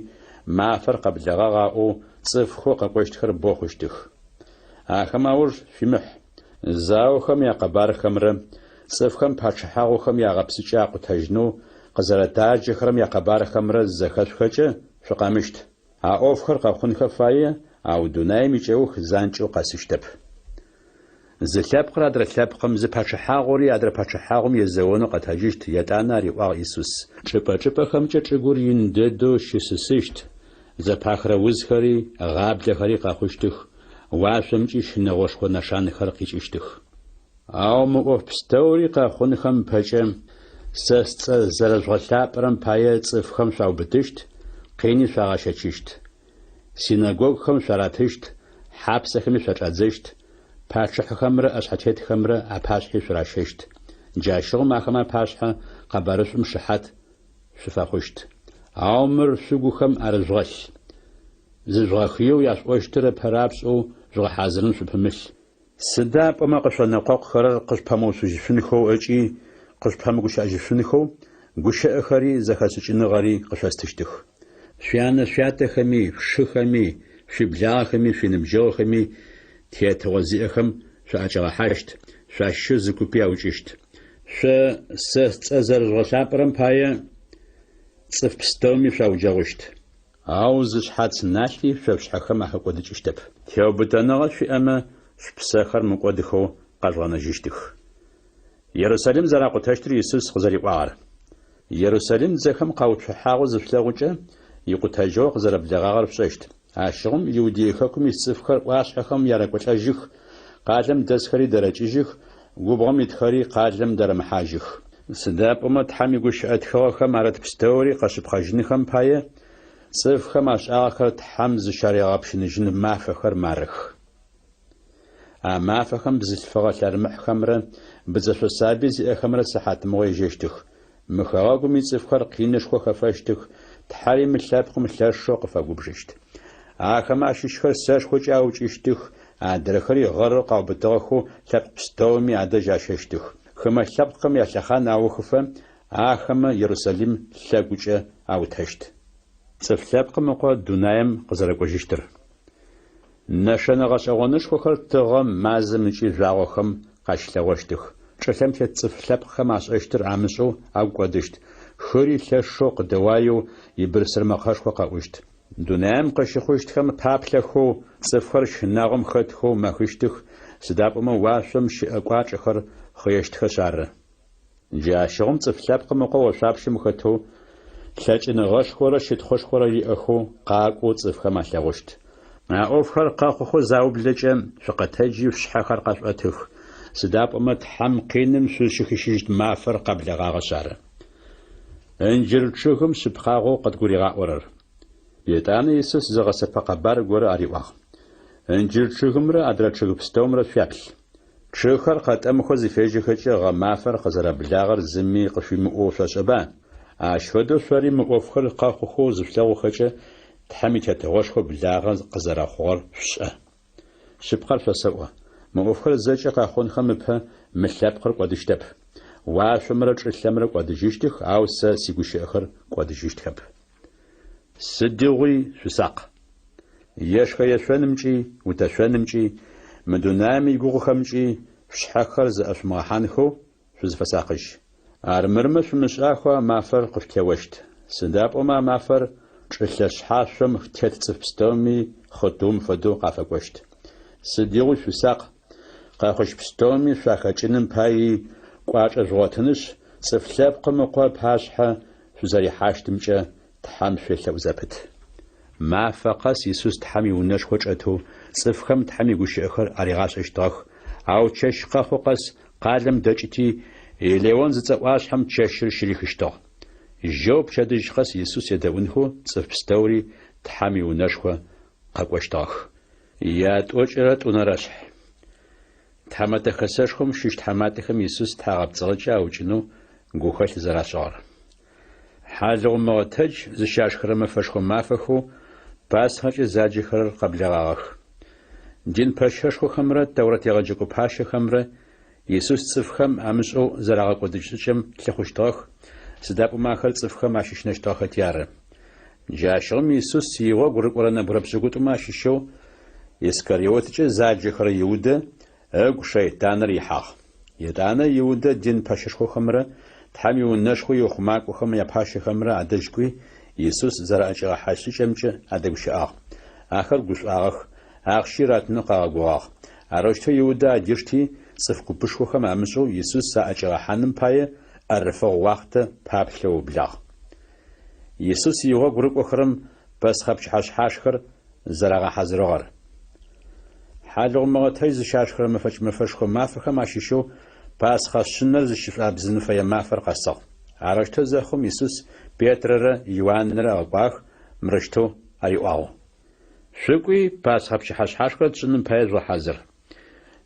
Мафэр къэблэгъагъ аӏоу цӏыфхэу къэкӏощтхэр бэу хъущтых. Ахэмэ ауж шъуимыхь. Заохэм якъэбархэмрэ цӏыфхэм пачъыхьагъухэм ягъэпсыкӏэ акъутэжьынэу къызэрэтаджэхэрэм якъэбархэмрэ зызэхэшъухэкӏэ, шъукъэмыщт. А ӏофхэр къэхъунхэ фае, ау дунаим икӏэух занкӏэу къэсыщтэп. Зы лъэпкъыр адрэ лъэпкъым, зы пачъыхьагъури адрэ пачъыхьагъум езэонэу къэтэджыщт, етӏанэ ариӏуагъ Исус. Чӏыпӏэ-чӏыпӏэхэмкӏэ чӏыгур ин дэдэу щысысыщт, зэпахырэ узхэри, гъаблэхэри къэхъущтых, уашъомкӏи щынэгъошхо нэшанэхэр къикӏыщтых. Ау мы ӏоф пстэури къэхъунхэм ыпэкӏэ, сэ сцӏэ зэрэжъугъэлъапӏэрэм пае цӏыфхэм шъуаубытыщт, къини шъуагъэщэчыщт. Синэгогухэм шъуаратыщт, хьапсэхэми шъуачӏадзэщт, пачъыхьэхэмрэ ӏэшъхьэтетхэмрэ апашъхьи шъуращэщт. Джащыгъум ахэмэ апашъхьэ къэбарышӏум шыхьат шъуфэхъущт. Ау мыр шъугухэм арыжъугъэлъ. Зыжъугъэхыеу яшъуӏощтыр ыпэрапшӏэу жъугъэхьазырын шъупымылъ. Сыда пӏомэ къышъонэкъокъухэрэр къышъупэмыуцужьышъунхэу ыкӏи къышъупэмыгущыӏэжьышъунхэу гущыӏэхэри зэхэшӏыкӏыныгъэри къышъостыщтых. Шъуянэ-шъуятэхэми, шъушыхэми, шъуиблагъэхэми, шъуиныбджэгъухэми тетыгъо зиӏэхэм шъуаӏэкӏагъэхьащт, шъуащыщэу зы купи аукӏыщт. Шъо сэ сцӏэ зэрэжъугъэлъапӏэрэм пае цӏыф пстэуми шъуауджэгъущт. Ау зы шъхьац налъи шъо шъушъхьэхэм ахэкӏодыкӏыщтэп. Теубытэныгъэ шъуиӏэмэ, шъупсэхэр мыкӏодыхэу къэжъугъэнэжьыщтых. Ерусалим зэракъутэщтыр Исус къызэриӏуагъэр. Ерусалим дзэхэм къауцухьагъэу зышъулъэгъукӏэ, икъутэжьыгъо къызэрэблэгъагъэр шъушӏэщт. Ащыгъум Иудей хэкум ис цӏыфхэр ӏуашъхьэхэм ярэкӏолӏэжьых, къалэм дэсхэри дэрэкӏыжьых, губгъом итхэри къалэм дэрэмыхьажьых. Сыда пӏомэ Тхьэм игущыӏэ тхыгъэхэм арыт пстэури къэшъыпкъэжьынхэм пае, цӏыфхэм ашӏагъэхэр Тхьэм зыщаригъэпщыныжьын мафэхэр марых. А мафэхэм бзылъфыгъэ лъэрымыхьхэмрэ быдзэшъо сабый зиӏэхэмрэ сыхьатмыгъо ежьэщтых. Мы хэгъэгум ицӏыфхэр къинышхо хэфэщтых, Тхьэри мы лъэпкъым лъэшэу къыфэгубжыщт. Ахэмэ ащыщхэр сэшхокӏэ аукӏыщтых, адрэхэри гъэрэу къаубытыгъэхэу лъэпкъ пстэуми адэжь ащэщтых. Хымэ лъэпкъхэм ялъэхъан аухыфэ, ахэмэ Ерусалим лъэгукӏэ аутэщт. Цӏыф Лъэпкъым Ыкъо дунаим къызэрэкӏожьыщтыр. Нэшэнэ гъэшӏэгъонышхохэр тыгъэм, мазэм ыкӏи жъуагъохэм къащылъэгъощтых. Чӏылъэм тет цӏыф лъэпкъхэм ашӏэщтыр амышӏэу агу кӏодыщт, хыри лъэшэу къыдэуаеу ибырсыр мэкъэшхо къэӏущт. Дунаим къыщыхъущтхэм паплъэхэу, цӏыфхэр щынагъом хэтхэу мэхыщтых, сыда пӏомэ уашъом щыӏэ кӏуачӏэхэр хъыещтхэшъ ары. Джащыгъум Цӏыф Лъэпкъым Ыкъо ошъуапщэм хэтэу, лъэкӏыныгъэшхорэ щытхъушхорэ иӏэхэу къакӏоу цӏыфхэм алъэгъущт. А ӏофхэр къэхъухэу заублэкӏэ, шъукъэтэджи шъушъхьэхэр къэшъуӏэтых, сыда пӏомэ Тхьэм къиным шъузщыхищыжьыщт мафэр къэблэгъагъэшъ ары. Ынджыр чъыгым шъыпкъагъэу къыдгуригъаӏорэр. Етӏанэ Исус зы гъэсэпэ къэбар горэ ариӏуагъ. Ынджыр чъыгымрэ адрэ чъыг пстэумрэ шъуяплъ. Чъыгхэр къэтӏэмыхэу зыфежьэхэкӏэ гъэмафэр къызэрэблагъэр зыми къышъуимыӏоу шъошӏэба? Ащ фэдэу шъори мы ӏофхэр къэхъухэу зышъулъэгъухэкӏэ, Тхьэм и Тетыгъошхо благъэ къызэрэхъугъэр шъушӏэ. Шъыпкъэр шъосэӏо, мы ӏофхэр зэкӏэ къэхъунхэм ыпэ мы лъэпкъыр кӏодыщтэп. Уашъомрэ чӏылъэмрэ кӏодыжьыщтых, ау сэ сигущыӏэхэр кӏодыжьыщтхэп. Сыдигъуи шъусакъ. Ешхэ-ешъонымкӏи, утэшъонымкӏи, мы дунаим игугъухэмкӏи шъушъхьэхэр зэӏэшъумыгъэхьанхэу шъузыфэсакъыжь. Армырмэ шъумышӏахэу а мафэр къышъутеощт. Сыда пӏомэ а мафэр чӏылъэ шъхьашъом тет цӏыф пстэуми хъытыум фэдэу къафэкӏощт. Сыдигъуи шъусакъ, къэхъущт пстэуми шъуахэкӏыным паий кӏуачӏэ жъугъотынышъ, Цӏыф Лъэпкъым Ыкъо ыпашъхьэ шъузэрихьащтымкӏэ Тхьэм шъуелъэӏу зэпыт. Мафэ къэс Исус Тхьэм иунэшхо чӏэтэу цӏыфхэм Тхьэм игущыӏэхэр аригъашӏэщтыгъэх, ау чэщ къэхъу къэс къалэм дэкӏыти, Елеон зыцӏэ ӏуашъхьэм чэщыр щырихыщтыгъ. Жьэу пчэдыжь къэс Исус едэӏунхэу цӏыф пстэури Тхьэм иунэшхо къэкӏощтыгъэх. Ятӏокӏырэ тӏунэрэшъхь. Тхьэмэтэ Хэсэшхом щыщ тхьаматэхэм Исус тхьагъэпцӏыгъэкӏэ аукӏынэу гухэлъ зэрашӏыгъэр. Хьалыгъу мыгъэтэдж зыщашхырэ мэфэшхо мафэхэу Пасхэкӏэ заджэхэрэр къэблэгъагъэх. Дин пэщэшхохэмрэ Тэурэт егъэджэкӏо пащэхэмрэ Исус цӏыфхэм амышӏэу зэрагъэкӏодыщт шӏыкӏэм лъыхъущтыгъэх, сыда пӏомэ ахэр цӏыфхэм ащыщынэщтыгъэхэти ары. Джащыгъум Исус игъогу рыкӏорэ нэбгырэ пшӏыкӏутӏумэ ащыщэу Искариоткӏэ заджэхэрэ Иудэ ыгу шэйтаныр ихьагъ. Етӏанэ Иудэ дин пэщэшхохэмрэ Тхьэм иунэшхо иухъумакӏохэм япащэхэмрэ адэжь кӏуи, Исус зэраӏэкӏигъэхьащт шӏыкӏэмкӏэ адэгущыӏагъ. Ахэр гушӏуагъэх, ахъщи ратынэу къагъэгугъагъ. Арэущтэу Иудэ адишти, цӏыф купышхохэм амышӏэу Исус аӏэкӏигъэхьаным пае ӏэрыфэгъу уахътэ паплъэу ыублагъ. Исус игъогу рыкӏохэрэм Пэсхъэ пчыхьэшъхьашхэр зэрагъэхьазырыгъэр. Хьалыгъу мыгъэтэдж зыщашхырэ мэфэкӏ мэфэшхо мафэхэм ащыщэу Пасхъэ шъынэр зыщышӏуабзын фэе мафэр къэсыгъ. Арэущтэу зэхъум Исус Петрэрэ Иуанрэ ыгъэкӏуагъэх, мырэущтэу ариӏуагъ. Шъукӏуи, Пасхъэ пчыхьэшъхьашхэр тшӏыным пае жъугъэхьазыр.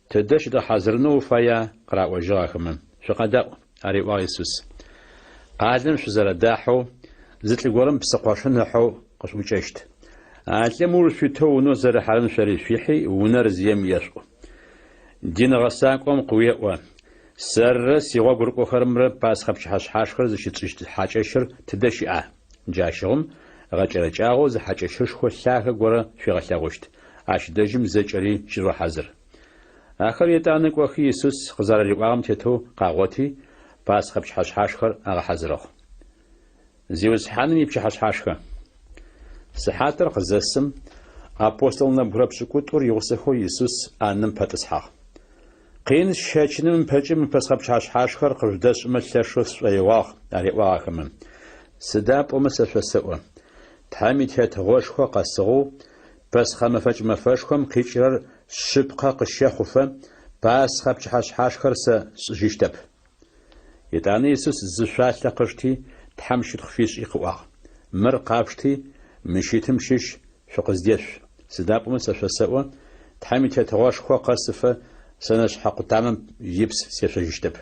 Тыдэ щыдгъэхьазырынэу уфая? къыраӏожьыгъ ахэмэ. Шъукъэдаӏу, ариӏуагъ Исус. Къалэм шъузэрэдахьэу, зы лӏы горэм псы къошын ыхьэу къышъуӏукӏэщт. А лӏым ыуж шъуитэу унэу зэрыхьэрэм шъори шъуихьи, унэр зием ешъуӏу. Дин гъэсакӏом къыуеӏо, Сэррэ сигъогу рыкӏохэрэмрэ Пасхъэ пчыхьэшъхьашхэр зыщытшӏыщт хьакӏэщыр тыдэ щыӏа? Джащыгъум гъэкӏэрэкӏагъэу зы хьакӏэщышхо лъагэ горэ шъуигъэлъэгъущт, ащ дэжьым зэкӏэри щыжъугъэхьазыр. Ахэр етӏанэ кӏохи Исус къызэрариӏуагъэм тетэу къагъоти, Пасхъэ пчыхьэшъхьашхэр агъэхьазырыгъ. Зиусхьаным ипчыхьэшъхьашхэ. Сыхьатыр къызэсым, апостол нэбгырэ пшӏыкӏутӏур игъусэхэу Исус ӏанэм пэтӏысхьагъ. Къин сщэчыным ыпэкӏэ мы Пэсхъэ пчыхьэшъхьашхэр къыжъудэсшӏымэ лъэшэу сшӏоигъуагъ, ариӏуагъ ахэмэ. Сыда пӏомэ сэ шъосэӏо, Тхьэм и Тетыгъошхо къэсыгъэу, Пэсхъэ мэфэкӏ мэфэшхом къикӏырэр шъыпкъэ къыщэхъуфэ, Пасхъэ пчыхьэшъхьашхэр сэ сшӏыжьыщтэп. Етӏанэ Исус зы шъуалъэ къышти, Тхьэм щытхъу фишӏи къыӏуагъ, Мыр къафшти, мыщ итым щыщ шъукъыздешъу. Сыда пӏомэ сэ шъосэӏо, Тхьэм и Тетыгъошхо къэсыфэ сэнэшъхьэ къутамэм ипс сешъожьыщтэп.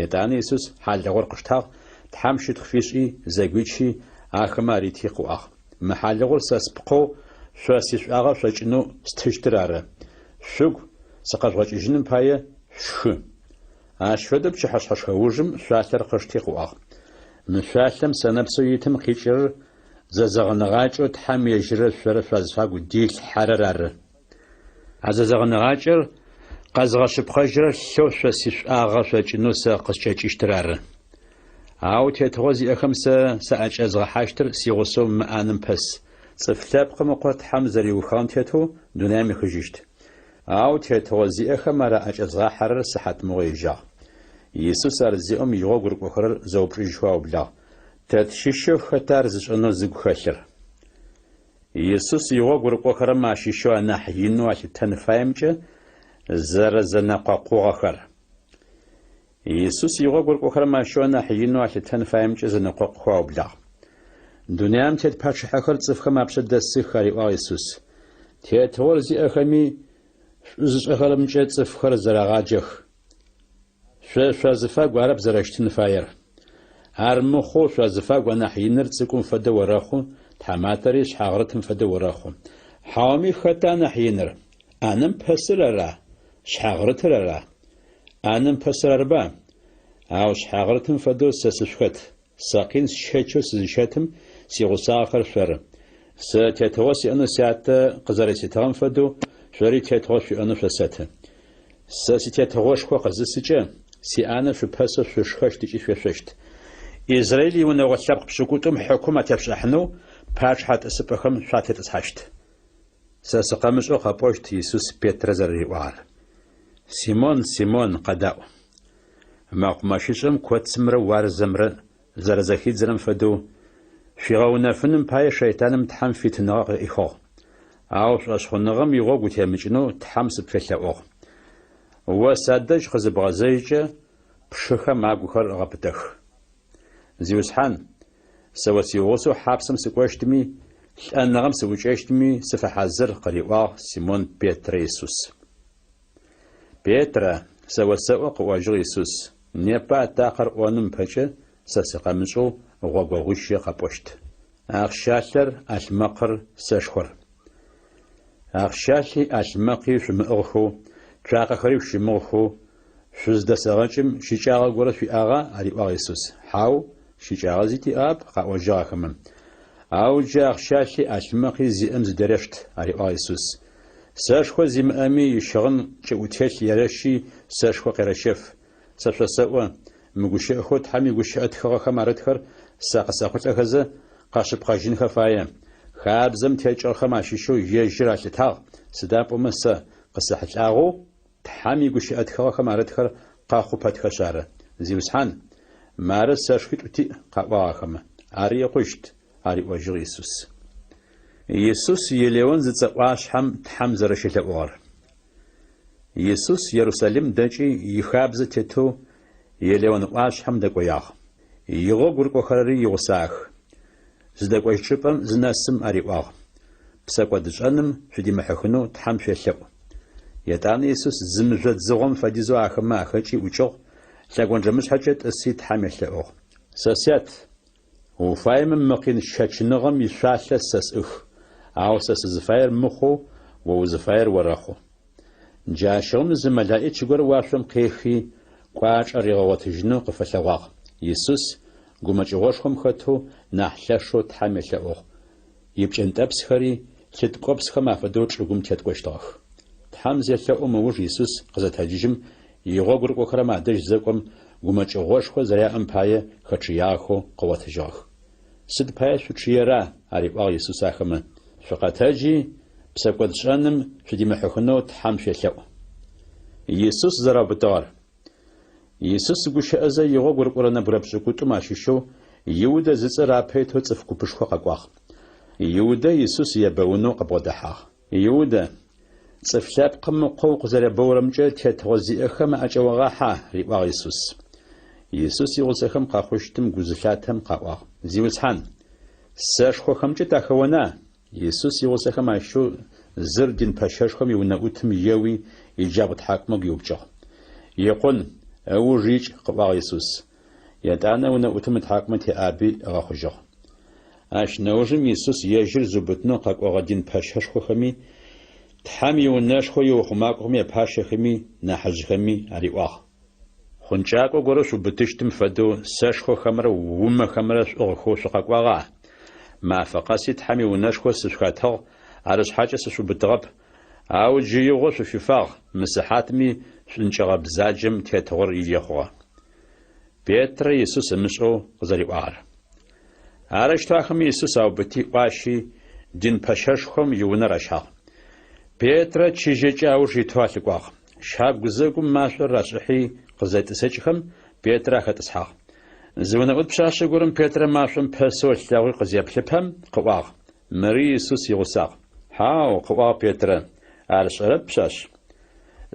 Етӏанэ Исус хьалыгъур къыштагъ, Тхьэм щытхъу фишӏи, зэгуичи, ахэмэ арити къыӏуагъ, Мы хьалыгъур сэ спкъэу шъо сишӏуагъэ шъокӏынэу стыщтыр ары. Шъугу сыкъэжъугъэкӏыжьыным пае шъушхы. Ащ фэдэу пчыхьэшъхьэшхэ ужым шъуалъэр къышти къыӏуагъ, Мы шъуалъэм сэнэпсэу итым къикӏырэр зэзэгъыныгъакӏэу Тхьэм ежьыррэ шъорэ шъуазыфагу дилъхьэрэр ары. А зэзэгъыныгъакӏэр къэзыгъэшъыпкъэжьырэр лъэу шъо сишӏуагъэ шъокӏынэу сэ къыскӏэкӏыщтыр ары. Ау тетыгъо зиӏэхэм сэ саӏэкӏэзгъэхьащтыр сигъусэу мы ӏанэм пэс. Цӏыф Лъэпкъым Ыкъо Тхьэм зэриухыгъэм тетэу дунаим ехыжьыщт. Ау тетыгъо зиӏэхэм ар аӏэкӏэзгъахьэрэр сыхьатмыгъо ежьагъ. Исус ар зеӏом игъогу рыкӏохэрэр зэупчӏыжьхэу аублагъ, Тэ тщыщэу хэта ар зышӏэнэу зыгу хэлъыр? Исус игъогу рыкӏохэрэм ащыщэу анахь инэу алъытэн фаемкӏэ зэрэзэнэкъокъугъэхэр. Исус игъогу рыкӏохэрэм ащыщэу анахь инэу алъытэн фаемкӏэ зэнэкъокъухэу аублагъ. Дунаим тет пачъыхьэхэр цӏыфхэм апшъэ дэсых, ариӏуагъ Исус. Тетыгъор зиӏэхэми шӏу зышӏэхэрэмкӏэ цӏыфхэр зэрагъаджэх. Шъо шъуазыфагу арэп зэрэщытын фаер. Ар мыхъоу шъуазыфагу анахь иныр цӏыкӏум фэдэу орэхъу, тхьаматэри шъхьагърытым фэдэу орэхъу. Хьауми хэта анахь иныр? ӏанэм пэсыр ара? Шъхьагърытыр ара? ӏанэм пэсыр арыба? Ау шъхьагърытым фэдэу сэ сышъухэт. Сэ къин сщэчэу сызыщэтым сигъусагъэхэр шъоры. Сэ тетыгъо сиӏэнэу Сятэ къызэреситыгъэм фэдэу, шъори тетыгъо шъуиӏэнэу шъосэты. Сэ ситетыгъошхо къызысыкӏэ, сиӏанэ шъупэсэу шъушхэщт ыкӏи шъуешъощт. Израил иунэгъо лъэпкъ пшӏыкӏутӏум хьыкум атепшӏыхьанэу пачъыхьэ тӏысыпӏэхэм шъуатетӏысхьащт. Сэ сыкъэмышӏэу къэпӏощт, Исус Петрэ зэрэриӏуагъэр. Симон, Симон, къэдаӏу. Мэкъумэщышӏэм коцымрэ уарзэмрэ зэрэзэхидзырэм фэдэу, шъуигъэунэфыным пае шэйтаным Тхьэм фитыныгъэ къыӏихыгъ. Ау шӏошъхъуныгъэм игъогу утемыкӏынэу Тхьэм сыпфелъэӏугъ. О садэжь къызыбгъэзэжькӏэ, пшыхэм агухэр гъэпытэх. Зиусхьан, сэ о сиугъусэу хьапсэм сыкӏощтми, лӏэныгъэм сыӏукӏэщтми сыфэхьазыр, къыриӏуагъ Симон Петрэ Исус. Петрэ, сэ осэӏо, къыӏожьыгъ Исус, непэ атакъэр ӏоным ыпэкӏэ сэ сыкъэмышӏэу гъогогъуищэ къэпӏощт. Ахъщалъэр, ӏалъмэкъыр, сэшхор. Ахъщалъи ӏалъмэкъи шъумыӏыгъхэу, цуакъэхэри шъущымыгъхэу шъуздэсэгъэкӏым, щыкӏагъэ горэ шъуиӏагъа? ариӏуагъ Исус. Хьау, щыкӏагъэ зи тиӏагъэп, къаӏожьыгъ ахэмэ. Ау джы ахъщалъи ӏалъмэкъи зиӏэм зыдерешт, ариӏуагъ Исус. Сэшхо зимыӏэми ищыгъын кӏыӏутелъ ерэщи сэшхо къерэщэф. Сэ шъосэӏо, мы гущыӏэхэу Тхьэм игущыӏэ тхыгъэхэм арытхэр сэ къысэхъулӏэхэзэ, къэшъыпкъэжьынхэ фае. Хабзэм текӏыгъэхэм ащыщэу ежьыр алъытагъ, сыда пӏомэ сэ къысэхьылӏагъэу Тхьэм игущыӏэ тхыгъэхэм арытхэр къэхъу пэтхэшъ ары. Зиусхьан, мары сэшхуитӏу тиӏ, къаӏуагъ ахэмэ. Ар икъущт, ариӏожьыгъ Исус. Исус Елеон зыцӏэ ӏуашъхьэм Тхьэм зэрэщелъэӏугъэр. Исус Ерусалим дэкӏи ихабзэ тетэу Елеон ӏуашъхьэм дэкӏоягъ. Игъогу рыкӏохэрэри игъусагъэх. Зыдэкӏощт чӏыпӏэм зынэсым ариӏуагъ, Псэкӏодышӏэным шъудимыхьыхынэу Тхьэм шъуелъэӏу. Етӏанэ Исус зы мыжъо дзыгъом фэдизэу ахэмэ ахэкӏи ӏукӏыгъ, лъэгонджэмышъхьэкӏэ тӏыси Тхьэм елъэӏугъ. Сэ Сят, уфаемэ мы къин щэчыныгъэм ишъуалъэ сэ сӏых, ау сэ сызыфаер мыхъоу о узыфаер орэхъу. Джащыгъум зы мэлаӏич горэ уашъом къехи, кӏуачӏэ ригъэгъотыжьынэу къыфэлъэгъуагъ. Исус гумэкӏыгъошхом хэтэу нахь лъэшэу Тхьэм елъэӏугъ. Ипкӏэнтӏэпсхэри лъы ткӏопсхэм афэдэу чӏыгум теткӏощтыгъэх. Тхьэм зелъэӏум ыуж Исус къызэтэджыжьым, игъогу рыкӏохэрэм адэжь зэкӏом, гумэкӏыгъошхо зэряӏэм пае хэчъыягъэхэу къыгъотыжьыгъэх. Сыд пае шъучъыера? ариӏуагъ Исус ахэмэ. Шъукъэтэджи, псэкӏодшӏэным шъудимыхьыхынэу Тхьэм шъуелъэӏу. Исус зэраубытыгъэр. Исус гущыӏэзэ игъогу рыкӏорэ нэбгырэ пшӏыкӏутӏум ащыщэу Иудэ зыцӏэр апэ итэу цӏыф купышхо къэкӏуагъ. Иудэ Исус ебэунэу къыбгъодэхьагъ. Иудэ, Цӏыф Лъэпкъым Ыкъо укъызэребэурэмкӏэ тетыгъо зиӏэхэм аӏэкӏэогъахьа? риӏуагъ Исус. Исус игъусэхэм къэхъущтым гу зылъатэм къаӏуагъ, Зиусхьан, сэшхохэмкӏэ тахэона? Исус игъусэхэм ащыщэу зыр дин пэщэшхом иунэӏутым еуи, иджабгъу тхьакӏумэ гуиупкӏыгъ. Икъун, ыуж икӏ, къыӏуагъ Исус. Етӏанэ унэӏутым ытхьакӏумэ теӏаби ыгъэхъужьыгъ. Ащ нэужым Исус ежьыр зыубытынэу къэкӏогъэ дин пэщэшхохэми, Тхьэм иунэшхо иухъумакӏохэм япащэхэми, нахьыжъхэми ариӏуагъ. Хъункӏакӏо горэ шъуубытыщтым фэдэу сэшхохэмрэ умэхэмрэ шъуӏыгъхэу шъукъэкӏуагъа? Мафэ къэси Тхьэм иунэшхо сышъухэтыгъ, арышъхьакӏэ сышъуубытыгъэп. Ау джы игъо шъуфифагъ, мы сыхьатми шӏункӏыгъэ бзаджэм тетыгъор ие хъугъэ. Петрэ Исус ымышӏэу къызэриӏуагъэр. Арэущтэу ахэмэ Исус аубыти ӏуащи, дин пэщэшхом иунэ ращагъ. Петрэ чыжьэкӏэ ауж итэу алъыкӏуагъ. Щагу гузэгум машӏор рашӏыхьи къызетӏысэкӏхэм, Петрэ ахэтӏысхьагъ. Зы унэӏут пшъашъэ горэм Петрэ машӏом пэсэу ылъэгъуи къызеплъыпэм, къыӏуагъ, Мыри Исус игъусагъ. Хьау, къыӏуагъ Петрэ, ар сшӏэрэп, пшъашъ.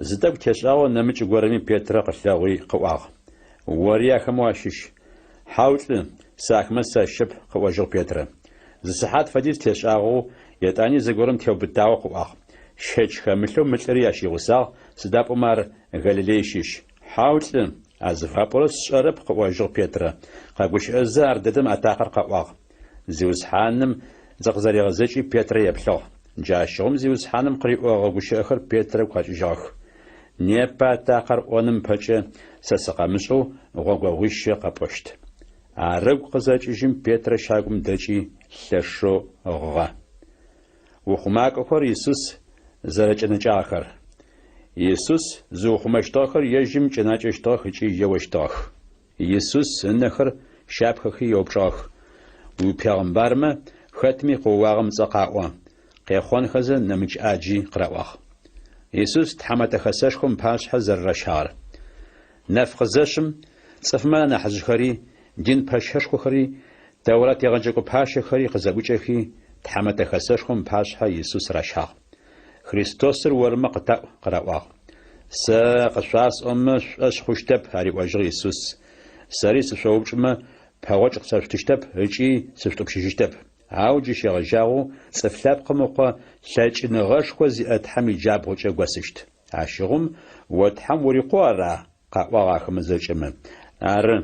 Зы тӏэкӏу тешӏагъэу нэмыкӏ горэми Петрэ къылъэгъуи къыӏуагъ, Ори ахэмэ уащыщ. Хьау, лӏы, сэ ахэмэ сащыщэп, къыӏожьыгъ Петрэ. Зы сыхьат фэдиз тешӏагъэу, етӏани зыгорэм теубытагъэу къыӏуагъ, Щэч хэмылъэу мы лӏыри ащ игъусагъ, сыда пӏомэ ар Галилей щыщ. Хьау, лӏы, а зыфапӏорэр сшӏэрэп, къыӏожьыгъ Петрэ. Къэгущыӏэзэ ардэдэм атакъэр къэӏуагъ. Зиусхьаным зыкъызэригъэзэкӏи Петрэ еплъыгъ. Джащыгъум Зиусхьаным къыриӏогъэ гущыӏэхэр Петрэ ыгу къэкӏыжьыгъэх. Непэ атакъэр ӏоным ыпэкӏэ сэ сыкъэмышӏэу гъогогъуищэ къэпӏощт. Ар ыгу къызэкӏыжьым Петрэ щагум дэкӏи лъэшэу гъыгъэ. Ухъумакӏохэр Исус зэрэкӏэнэкӏагъэхэр. Исус зыухъумэщтыгъэхэр ежьым кӏэнакӏэщтыгъэх ыкӏи еощтыгъэх. Исус ынэхэр щапхэхи еупчӏыгъэх, Уипегъымбармэ, Хэтми къыоуагъэм ыцӏэ къаӏо, къехъонхэзэ нэмыкӏ ӏаджи къыраӏуагъ. Исус Тхьэмэтэ Хэсэшхом ыпашъхьэ зэрэращагъэр. Нэф къызэшъым, цӏыфмэ анахьыжъхэри, дин пэщэшхохэри, Тэурат егъэджэкӏо пащэхэри къызэӏукӏэхи, Тхьэмэтэ Хэсэшхом ыпашъхьэ Исус ращагъ. Христосыр ормэ къытаӏу, къыраӏуагъ. Сэ къышъуасӏомэ шъушӏошъ хъущтэп, ариӏожьыгъ Исус. Сэри сышъоупчӏымэ, пэгъокӏ къысэшъутыщтэп ыкӏи сышъутӏупщыжьыщтэп. Ау джы щегъэжьагъэу Цӏыф Лъэпкъым Ыкъо лъэкӏыныгъэшхо зиӏэ Тхьэм иджабгъукӏэ госыщт. Ащыгъум о Тхьэм ури Къу ара? къаӏуагъ ахэмэ зэкӏэмэ. Ары,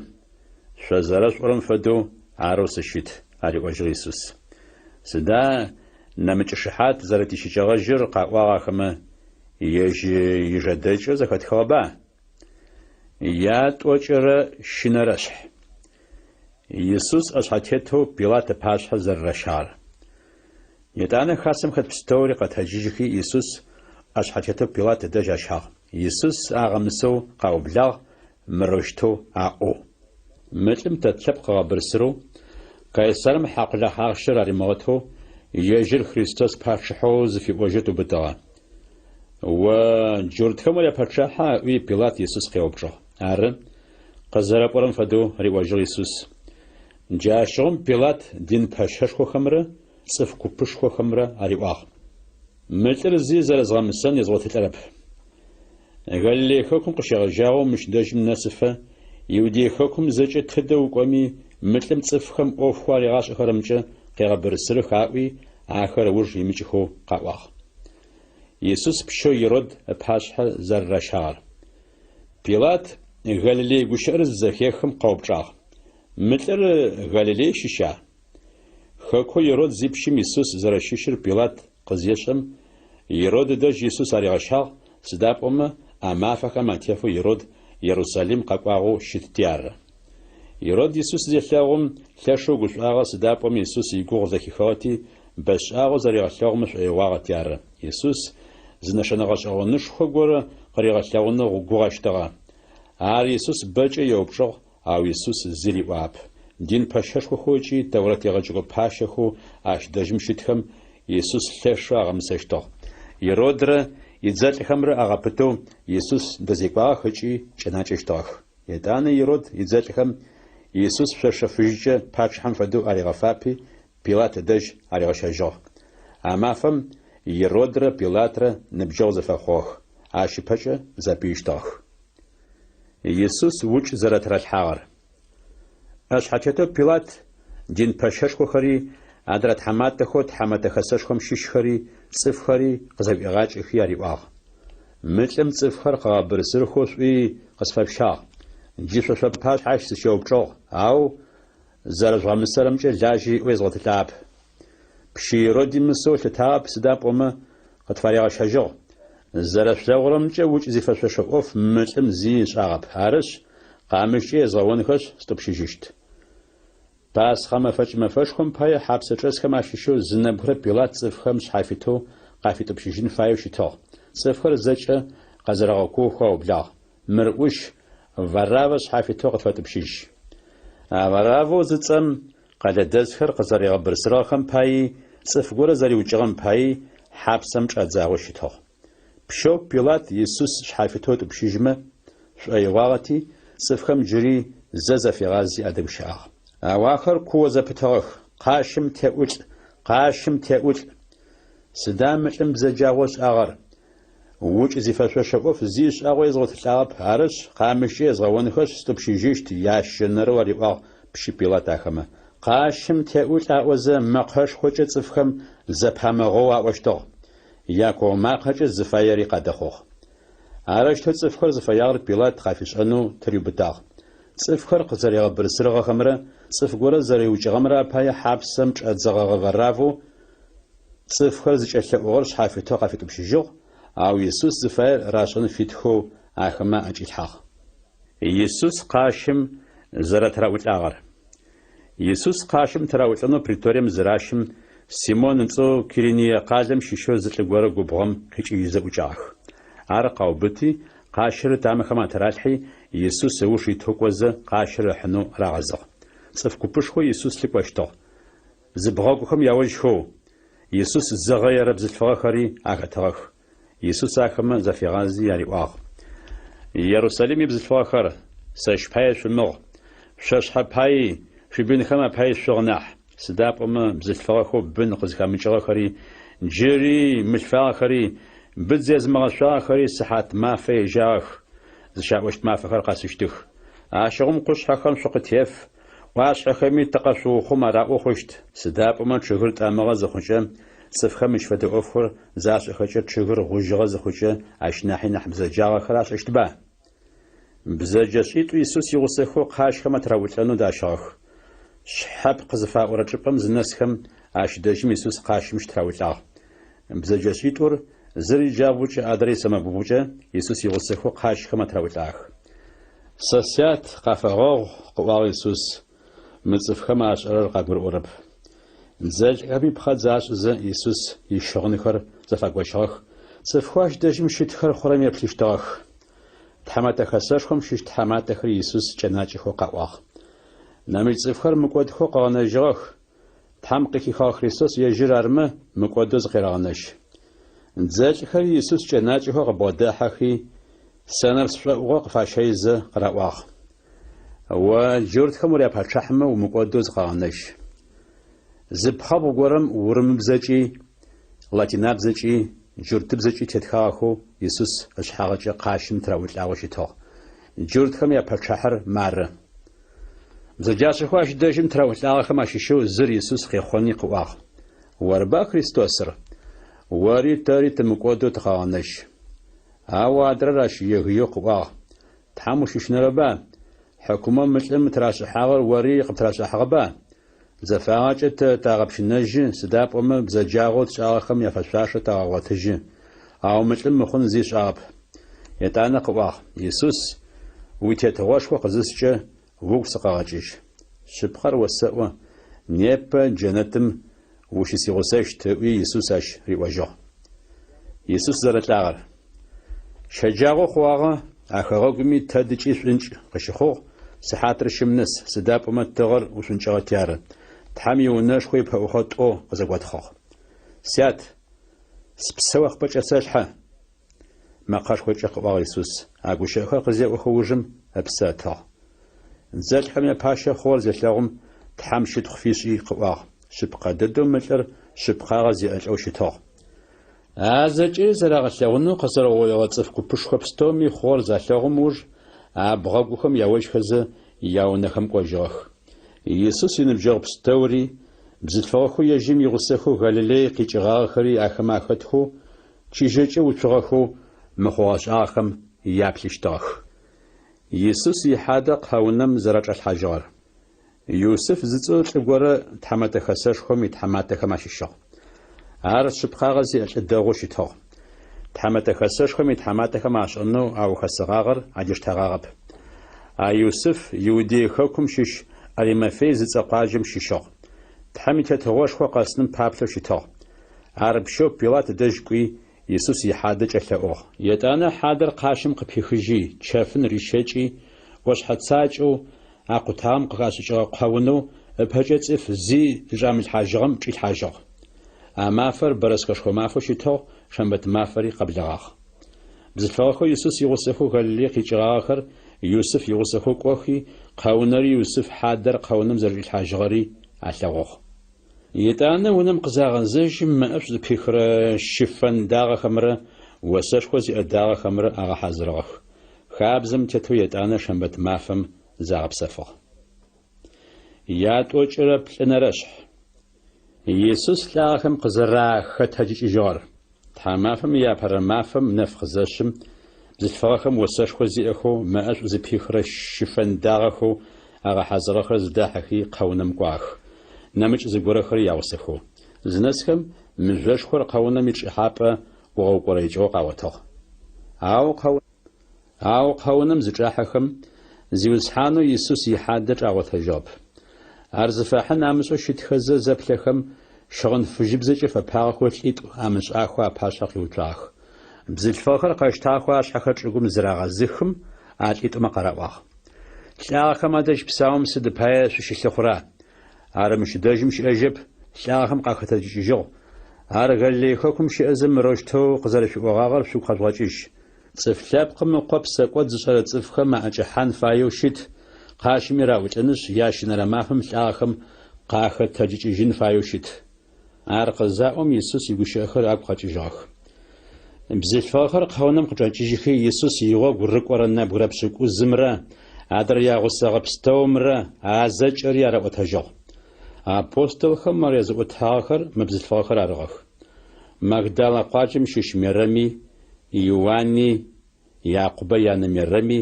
шъо зэрэшъуӏорэм фэдэу арэу сыщыт, ариӏожьыгъ Исус. Сыда нэмыкӏ шыхьат зэрэтищыкӏэгъэжьыр, къаӏуагъ ахэмэ, ежь ижэдэкӏэу зэхэтхыгъэба? Ятӏокӏырэ щынэрэшъхь. Исус ӏэшъхьэтетэу Пилат ыпашъхьэ зэрэращагъэр. Етӏанэ хасэм хэт пстэури къэтэджыжьхи Исус ӏэшъхьэтетэу Пилат ыдэжь ащагъ. Исус агъэмысэу къаублагъ мырэущтэу аӏоу. Мы лӏым тэ тлъэпкъ ыгъэбырсырэу, Кайсарым хьакъулахь ахъщэр аримыгъэтэу, ежьыр Христос пачъыхьэу зыфиӏожьэу тыубытыгъэ. О джуртхэм уряпэчъахьа? ыӏуи Пилат Исус къеупчӏыгъ. Ары, къызэрэпӏорэм фэдэу, риӏожьыгъ Исус. Джащыгъум Пилат дин пэщэшхохэмрэ цӏыф купышхохэмрэ ариӏуагъ. Мы лӏыр зи зэрэзгъэмысэн езгъотылӏэрэп. Галилей хэкум къыщегъэжьагъэу мыщ дэжьым нэсыфэ, Иудей хэкум зэкӏэ тыдэ укӏоми, мы лӏым цӏыфхэм ӏофхэу аригъашӏэхэрэмкӏэ къегъэбырысырых, аӏуи, ахэр ыуж имыкӏыхэу къаӏуагъ. Исус пщэу Ирод ыпашъхьэ зэрэращагъэр. Пилат Галилей гущыӏэр зызэхехым къэупчӏагъ, Мы лӏыр Галилей щыща? Хэкоу Ирод зипщым Исус зэрэщыщыр Пилат къызешӏэм, Ирод ыдэжь Исус аригъэщагъ, сыда пӏомэ а мафэхэм атефэу Ирод Ерусалим къэкӏуагъэу щытти ары. Ирод Исус зелъэгъум, лъэшэу гушӏуагъэ, сыда пӏомэ Исус игугъу зэхихыгъэти, бэшӏагъэу зэригъэлъэгъумэ шӏоигъуагъэти ары. Исус зы нэшэнэ гъэшӏэгъонышхо горэ къыригъэлъэгъунэу гугъэщтыгъэ. Ар Исус бэкӏэ еупчӏыгъ, ау Исус зи риӏуагъэп. Дин пэщэшхохэу ыкӏи Тэурэт егъэджэкӏо пащэхэу ащ дэжьым щытхэм Исус лъэшэу агъэмысэщтыгъ. Иродрэ идзэлӏхэмрэ агъэпытэу Исус дэзекӏуагъэх ыкӏи кӏэнакӏэщтыгъэх. Етӏанэ Ирод идзэлӏхэм Исус шъошэ фыжькӏэ пачъыхьэм фэдэу аригъэфапи, Пилат ыдэжь аригъэщэжьыгъ. А мафэм Иродрэ Пилатрэ ныбджэгъу зэфэхъугъэх, ащ ыпэкӏэ зэпыищтыгъэх. Исус укӏ зэрэтыралъхьагъэр. ӏэшъхьэтетэу Пилат дин пэщэшхохэри, адрэ тхьаматэхэу Тхьэмэтэ Хэсэшхом щыщхэри, цӏыфхэри къызэӏуигъакӏэхи ариӏуагъ, Мы лӏым цӏыфхэр къыгъэбырсырхэу шъуи къысфэшъущагъ. Джы шъо шъуапашъхьэ ащ сыщеупчӏыгъ, ау зэрэжъугъэмысэрэмкӏэ лажьэ иӏэу езгъотылӏагъэп. Пщы Ироди мысэу ылъытагъэп, сыда пӏомэ къытфаригъэщэжьыгъ. Зэрэшъулъэгъурэмкӏэ укӏ зифэшъошэ ӏоф мы лӏым зи ышӏагъэп. Арышъ, къамыщкӏэ езгъэонхэшъ, стӏупщыжьыщт. Пасхъэ мэфэкӏ мэфэшхом пае хьапсэчӏэсхэм ащыщэу зы нэбгырэ Пилат цӏыфхэм шъхьафитэу къафитӏупщыжьын фаеу щытыгъ. Цӏыфхэр зэкӏэ къэзэрэгъэкуохэу аублагъ. Мыр ӏущ, Вараввэ шъхьафитэу къытфэтӏупщыжь. А Вараввэу зыцӏэм къэлэдэсхэр къызэригъэбырсырыгъэхэм паий, цӏыф горэ зэриукӏыгъэм паий хьапсэм чӏадзагъэу щытыгъ. Пщэу Пилат Исус шъхьафитэу ытӏупщыжьмэ шӏоигъуагъэти, цӏыфхэм джыри зэ зафигъази адэгущыӏагъ. Ау ахэр куо зэпытыгъэх, Къащым теӏулӏ! Къащым теӏулӏ! Сыда мы лӏым бзэджагъэу ышӏагъэр? Укӏ зифэшъошэ ӏоф зи ышӏагъэу езгъотылӏагъэп, арышъ, къамыщкӏэ езгъэонхэшъ, стӏупщыжьыщт, ящэнэрэу ариӏуагъ пщы Пилат ахэмэ. Къащым теӏулӏ аӏозэ, мэкъэшхокӏэ цӏыфхэм зэпамыгъэу аӏощтыгъ. Якуо макъэкӏэ зыфаери къадэхъугъ. Арэущтэу цӏыфхэр зыфэягъэр Пилат къафишӏэнэу тыриубытагъ. Цӏыфхэр къызэригъэбырсырыгъэхэмрэ цӏыф горэ зэриукӏыгъэмрэ апае хьапсэм чӏадзэгъэгъэ Вараввэу цӏыфхэр зыкӏэлъэӏугъэр шъхьафитэу къафитӏупщыжьыгъ, ау Исус зыфаер рашӏэн фитхэу ахэмэ аӏэкӏилъхьагъ. Исус къащым зэрэтыраӏулӏагъэр. Исус къащым тыраӏулӏэнэу преторием зыращым, Симон ыцӏэу Кириние къалэм щыщэу зы лӏы горэ губгъом къикӏыжьызэ ӏукӏагъэх. Ар къаубыти, къащыр ытамэхэм атыралъхьи, Исус ыуж итэу кӏозэ, къащыр ыхьынэу рагъэзыгъ. Цӏыф купышхо Исус лъыкӏощтыгъ. Зыбгъэгухэм яожьхэу, Исус зыгъэерэ бзылъфыгъэхэри ахэтыгъэх. Исус ахэмэ зафигъази ариӏуагъ, Ерусалим ибзылъфыгъэхэр, сэщ пае шъумыгъ, шъо шъхьэ паий, шъуибынхэм апаий шъугъ нахь, сыда пӏомэ бзылъфыгъэхэу бын къызхэмыкӏыгъэхэри, джыри мылъфагъэхэри, быдз езымыгъэшъуагъэхэри сыхьат мафэ ежьагъэх зыщаӏощт мафэхэр къэсыщтых. Ащыгъум къушъхьэхэм шъукъытеф, ӏуашъхьэхэми тыкъэшъуухъум араӏоу хъущт. Сыда пӏомэ чъыгыр тӏэмыгъэ зыхъукӏэ, цӏыфхэм мыщ фэдэ ӏофхэр зашӏэхэкӏэ чъыгыр гъужьыгъэ зыхъукӏэ ащ нахьи нахь бзэджагъэхэр ашӏэщтба? Бзэджэшӏитӏу Исус игъусэхэу къащхэм атыраӏулӏэнэу дащыгъэх. Шъхьэпкъ зыфаӏорэ чӏыпӏэм зынэсхэм, ащ дэжьым Исус къащым щытыраӏулӏагъ. Бзэджэшӏитӏур, зыр иджабгъукӏэ, адрэр исэмэгубгъукӏэ, Исус игъусэхэу къащхэм атыраӏулӏагъэх. Сэ Сят, къафэгъэгъу, къыӏуагъ Исус, мы цӏыфхэм ашӏэрэр къагурыӏорэп. Дзэлӏхэми пхъэдз ашӏызэ, Исус ищыгъынхэр зэфагощыгъэх, цӏыфхэу ащ дэжьым щытхэр хъурэм еплъыщтыгъэх. Тхьэмэтэ Хэсэшхом щыщ тхьаматэхэри Исус кӏэнакӏэхэу къаӏуагъ. Нэмыкӏ цӏыфхэр мыкӏодхэу къыгъэнэжьыгъэх, Тхьэм къыхихыгъэ Христос ежьыр армэ, мыкӏодэу зыкъерэгъэнэжь. Дзэлӏхэри Исус кӏэнакӏэхэу къыбгъодахьэхи, сэнэпс шӏоӏугъэ къыфащэйзэ къыраӏуагъ, О джуртхэм уряпачъыхьмэ, умыкӏодэу зыкъэгъэнэжь. Зы пхъэбгъу горэм урымыбзэкӏи, латинабзэкӏи, джуртыбзэкӏи тетхагъэхэу Исус ышъхьагъыкӏэ къащым тыраӏулӏагъэу щытыгъ, Джуртхэм япачъыхьэр мары. Бзэджашӏэхэу ащ дэжьым тыраӏулӏагъэхэм ащыщэу зыр Исус къехъони къыӏуагъ, Орба Христосыр? Ори тэри тымыкӏодэу тыкъэгъэнэжь. Ау адрэр ащ егыеу къыӏуагъ, Тхьэм ущыщынэрэба? Хьыкумэу мы лӏым тырашӏыхьагъэр ори къыптырашӏыхьагъэба? Зэфагъэкӏэ тэ тагъэпщынэжьы, сыда пӏомэ бзэджагъэу тшӏагъэхэм яфэшъуашэ тагъэгъотыжьы. Ау мы лӏым мыхъун зи ышӏагъэп. Етӏанэ къыӏуагъ, Исус, уи Тетыгъошхо къызыскӏэ, угу сыкъэгъэкӏыжь. Шъыпкъэр осэӏо, непэ джэнэтым ущысигъусэщт, ыӏуи Исус ащ риӏожьыгъ. Исус зэрэлӏагъэр. Щэджагъо хъугъагъэ, а хэгъэгуми тэдыкӏи шӏункӏ къыщыхъугъ, сыхьатыр щым нэс, сыда пӏомэ тыгъэр ушӏункӏыгъэти ары. Тхьэм иунэшхо ипэӏухъо тӏо къызэготхъыгъ. Сят, спсэ о къыпӏэкӏэсэлъхьэ! Мэкъэшхокӏэ къыӏуагъ Исус. А гущыӏэхэр къызеӏохэ ужым ыпсэ ытыгъ. Дзэлӏхэм япащэ хъугъэр зелъэгъум, Тхьэм щытхъу фишӏи къыӏуагъ, Шъыпкъэ дэдэу мы лӏыр шъыпкъагъэ зиӏэ лӏэу щытыгъ. А зэкӏэри зэрагъэлъэгъунэу къэзэрэугъоигъэ цӏыф купышхо пстэуми хъугъэр залъэгъум ыуж, абгъэгухэм яожьхэзэ, яунэхэм кӏожьыгъэх. Исус иныбджэгъу пстэури, бзылъфыгъэхэу ежьым игъусэхэу Галилей къикӏыгъагъэхэри ахэмэ ахэтхэу, чыжьэкӏэ уцугъэхэу мы хъугъэ-шӏагъэхэм яплъыщтыгъэх. Исус ихьадэ къэунэм зэрэчӏалъхьажьыгъэр. Юсыф зыцӏэу лӏы горэ Тхьэмэтэ Хэсэшхом итхьаматэхэм ащыщыгъ. Ар шъыпкъагъэ зиӏэ лӏы дэгъоу щытыгъ. Тхьэмэтэ Хэсэшхом итхьаматэхэм ашӏэнэу аухэсыгъагъэр адиштэгъагъэп. А Юсыф Иудей хэкум щыщ Аримафей зыцӏэ къуаджэм щыщыгъ. Тхьэм и Тетыгъошхо къэсыным паплъэу щытыгъ. Ар пщэу Пилат дэжь кӏуи, Исус ихьадэ кӏэлъэӏугъ. Етӏанэ хьадэр къащым къыпихыжьи, чэфын рищэкӏи, ӏошъхьэ цакӏэу акъутагъэм къыхашӏыкӏыгъэ къэунэу ыпэкӏэ цӏыф зи зычӏамылъхьажьыгъэм чӏилъхьажьыгъ. А мафэр бэрэскэшхо мафэу щытыгъ, шэмбэт мафэри къэблэгъагъ. Бзылъфыгъэхэу Исус игъусэхэу Галилей къикӏыгъагъэхэр Юсыф игъусэхэу кӏохи, къэунэри Юсыф хьадэр къэунэм зэрэчӏилъхьажьыгъэри алъэгъугъ. Етӏанэ унэм къызагъэзэжьым мэӏэшӏу зыпихырэ щыфэн дагъэхэмрэ осэшхо зиӏэ дагъэхэмрэ агъэхьазырыгъэх. Хабзэм тетэу етӏанэ шэмбэт мафэм загъэпсэфыгъ. Ятӏокӏырэ плӏынэрэшъхь. Исус лӏагъэхэм къызэрахэтэджыкӏыжьыгъэр. Тхьамафэм иапэрэ мафэм нэф къызэшъым, бзылъфыгъэхэм осэшхо зиӏэхэу мэӏэшӏу зыпихырэ щыфэн дагъэхэу агъэхьазырыгъэхэр зыдахьыхи къэунэм кӏуагъэх, нэмыкӏ зыгорэхэри ягъусэхэу. Зынэсхэм, мыжъошхор къэунэм ичӏыхьапӏэ ӏугъэукӏорэикӏыгъэу къагъотыгъ. Ау Ау къэунэм зычӏахьэхэм, Зиусхьанэу Исус ихьадэ чӏагъотэжьыгъэп. Ар зыфахьын амышӏэу щытхэзэ зэплъэхэм, щыгъын фыжьыбзэкӏэ фэпагъэхэу лӏитӏу амышӏахэу апашъхьэ къиуцуагъэх. Бзылъфыгъэхэр къэщтагъэхэу ашъхьэхэр чӏыгум зырагъэзыхым, а лӏитӏумэ къараӏуагъ. Лӏагъэхэм адэжь псаум сыд пае шъущылъыхъура? Ар мыщ дэжьым щыӏэжьэп. лӏагъэхэм къахэтэджыкӏыжьыгъ. Ар Галилей хэкум щыӏэзэ мырэущтэу къызэрэшъуиӏогъагъэр шъугу къэжъугъэкӏыжь. Цӏыф Лъэпкъым Ыкъо псэкӏод зышӏэрэ цӏыфхэм аӏэкӏэхьан фаеу щыт, къащыми раӏулӏынышъ, ящэнэрэ мафэм лӏагъэхэм къахэтэджыкӏыжьын фаеу щыт. Ар къызаӏом, Исус игущыӏэхэр агу къэкӏыжьыгъэх. Бзылъфыгъэхэр къэунэм къычӏэкӏыжьхи, Исус игъогу рыкӏорэ нэбгырэ пшӏыкӏузымрэ адрэ ягъусэгъэ пстэумрэ а зэкӏэри араӏотэжьыгъ. Апостолхэм ар языӏотагъэхэр мы бзылъфыгъэхэр арыгъэх. Магдалэ къуаджэм щыщ Мерэми, Иуани, Якъубэ янэ Мерэми,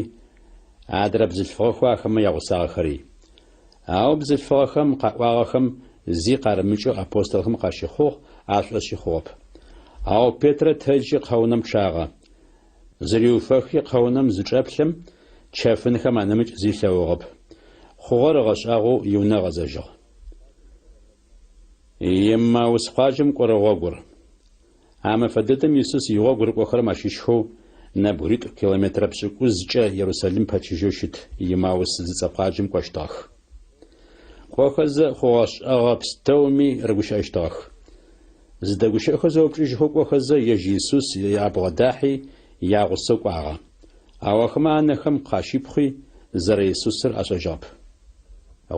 адрэ бзылъфыгъэхэу ахэмэ ягъусагъэхэри. Ау бзылъфыгъэхэм къаӏуагъэхэм зи къарымыкӏэу апостолхэм къащыхъугъ, ашӏошъи хъугъэп. Ау Петрэ тэджи къэунэм чъагъэ. Зыриуфэхи къэунэм зычӏэплъэм, чэфынхэм анэмыкӏ зи ылъэгъугъэп. Хъугъэр ыгъэшӏагъоу иунэ ыгъэзэжьыгъ. Еммаус къуаджэм кӏорэ гъогур. А мэфэ дэдэм Исус игъогу рыкӏохэрэм ащыщхэу нэбгыритӏу километрэ пшӏыкӏузкӏэ Ерусалим пэчыжьэу щыт Еммаус зыцӏэ къуаджэм кӏощтыгъэх. Кӏохэзэ, хъугъэ-шӏэгъэ пстэуми рыгущыӏэщтыгъэх. Зыдэгущыӏэхэу зэупчӏыжьхэу кӏохэзэ, ежь Исус абгъодахьи, ягъусэу кӏуагъэ. Ау ахэмэ анэхэм къащипхъуи, зэрэИсусыр ашӏэжьыгъэп.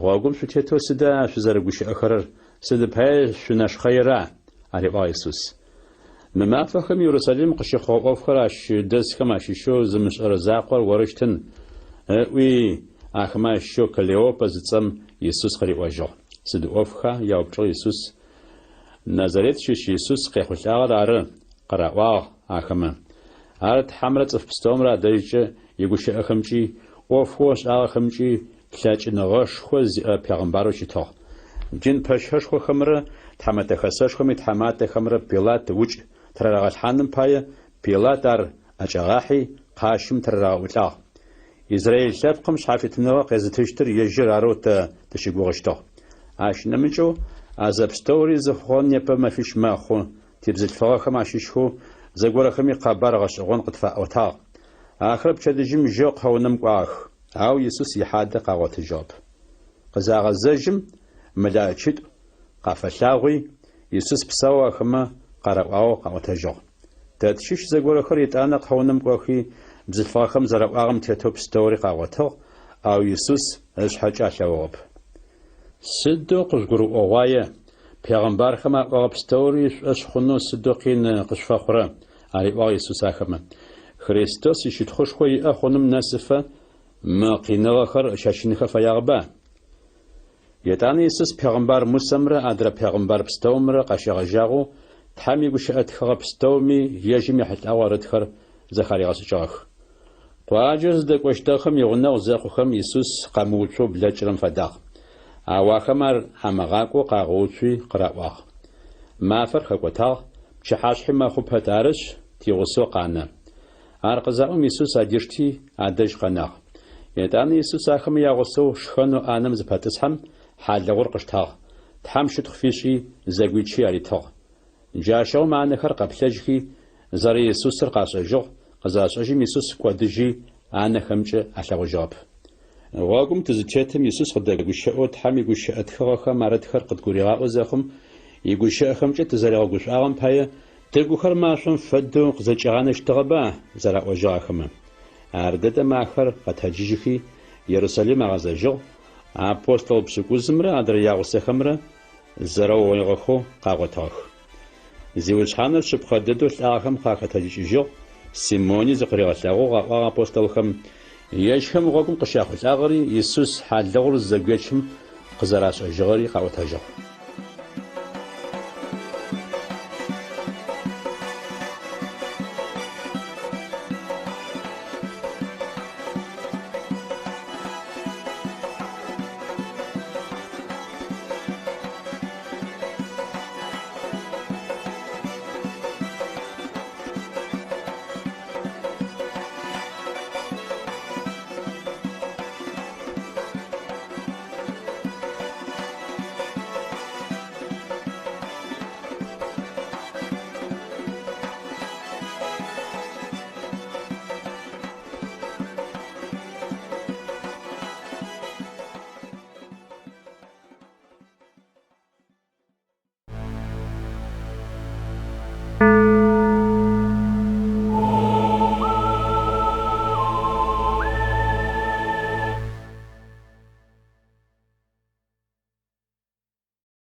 Гъогум шъутетэу сыда шъузэрыгущыӏэхэрэр, сыд пае шъунэшхъэира? ариӏуагъ Исус. Мы мафэхэм Ерусалим къыщыхъугъэ ӏофхэр ащ дэсхэм ащыщэу зымышӏэрэ закъор орыщтын, ыӏуи, ахэмэ ащыщэу Клеопэ зыцӏэм Исус къыриӏожьыгъ. Сыд ӏофха? яупчӏыгъ Исус. Назарет щыщ Исус къехъулӏагъэр ары, къыраӏуагъ ахэмэ. Ар Тхьэмрэ цӏыф пстэумрэ адэжькӏэ игущыӏэхэмкӏи, ӏофхэу ышӏагъэхэмкӏи лъэкӏыныгъэшхо зиӏэ пегъымбарэу щытыгъ. Дин пэщэшхохэмрэ Тхьэмэтэ Хэсэшхом итхьаматэхэмрэ Пилат укӏ тырарагъэлъхьаным пае Пилат ар ӏэкӏагъахьи, къащым тырарагъэӏулӏагъ. Израил лъэпкъым шъхьафитыныгъэ къезытыщтыр ежьыр арэу тэ тыщыгугъыщтыгъ. Ащ нэмыкӏэу, а зэпстэури зыхъугъэр непэ мэфищ мэхъу, тибзылъфыгъэхэм ащыщхэу зэгорэхэми къэбар гъэшӏэгъон къытфаӏотагъ. Ахэр пчэдыжьым жьэу къэунэм кӏуагъэх, ау Исус ихьадэ къагъотыжьыгъэп. Къызагъэзэжьым, мэлэӏичитӏу къафэлъагъуи, Исус псаоу ахэмэ къараӏуагъэу къаӏотэжьыгъ. Тэ тщыщ зэгорэхэр етӏанэ къэунэм кӏохи, бзылъфыгъэхэм зэраӏуагъэм тетэу пстэури къагъотыгъ, ау Исус ышъхьэкӏэ алъэгъугъэп. Сыдэу къыжъугурыӏогъуае, пегъэмбархэм аӏогъэ пстэури шъушӏошъ хъунэу сыдэу къин къышъуфэхъурэ, ариӏуагъ Исус ахэмэ. Христос ищытхъушхо иӏэ хъуным нэсыфэ мы къиныгъэхэр ыщэчынхэ фэягъэба? Етӏанэ Исус пегъымбар Мусэмрэ адрэ пегъымбар пстэумрэ къащегъэжьагъэу Тхьэм игущыӏэ тхыгъэ пстэуми ежьым ехьылӏагъэу арытхэр зэхаригъэшӏыкӏыгъэх. Къуаджэу зыдэкӏощтыгъэхэм игъунэгъу зэхъухэм Исус къэмыуцоу блэкӏырэм фэдагъ. Ау ахэм ар амыгъакӏоу къагъэуцуи къыраӏуагъ. Мафэр хэкӏотагъ, пчыхьашъхьи мэхъу пэт, арышъ, тигъусэу къанэ. Ар къызаӏом, Исус адишти, адэжь къэнагъ. Етӏанэ Исус ахэмэ ягъусэу шхэнэу ӏанэм зыпэтӏысхьэм, хьалыгъур къыштагъ, Тхьэм щытхъу фишӏи, зэгуичи аритыгъ. Джащыгъум анэхэр къэплъэжьхи, зэрэИсусыр къашӏэжьыгъ, къызашӏэжьым Исус кӏодыжьи, анэхэмкӏэ алъэгъужьыгъэп. Гъогум тызытетым Исус къыдэгущыӏэу Тхьэм игущыӏэ тхыгъэхэм арытхэр къыдгуригъаӏо зэхъум, игущыӏэхэмкӏэ тызэригъэгушӏуагъэм пае Тыгухэр машӏом фэдэу къызэкӏигъанэщтыгъэба? зэраӏожьыгъ ахэмэ. Ардэдэм ахэр къэтэджыжьыхи, Ерусалим агъэзэжьыгъ, апостол пшӏыкӏузымрэ адрэ ягъусэхэмрэ зэрэугъоигъэхэу къагъотыгъэх. Зиусхьаныр шъыпкъэ дэдэу лӏагъэхэм къахэтэджыкӏыжьыгъ, Симони зыкъыригъэлъэгъугъ, аӏуагъ апостолхэм. Ежьхэм гъогум къыщяхъулӏагъэри Исус хьалыгъур зызэгуечым къызэрашӏэжьыгъэри къаӏотэжьыгъ.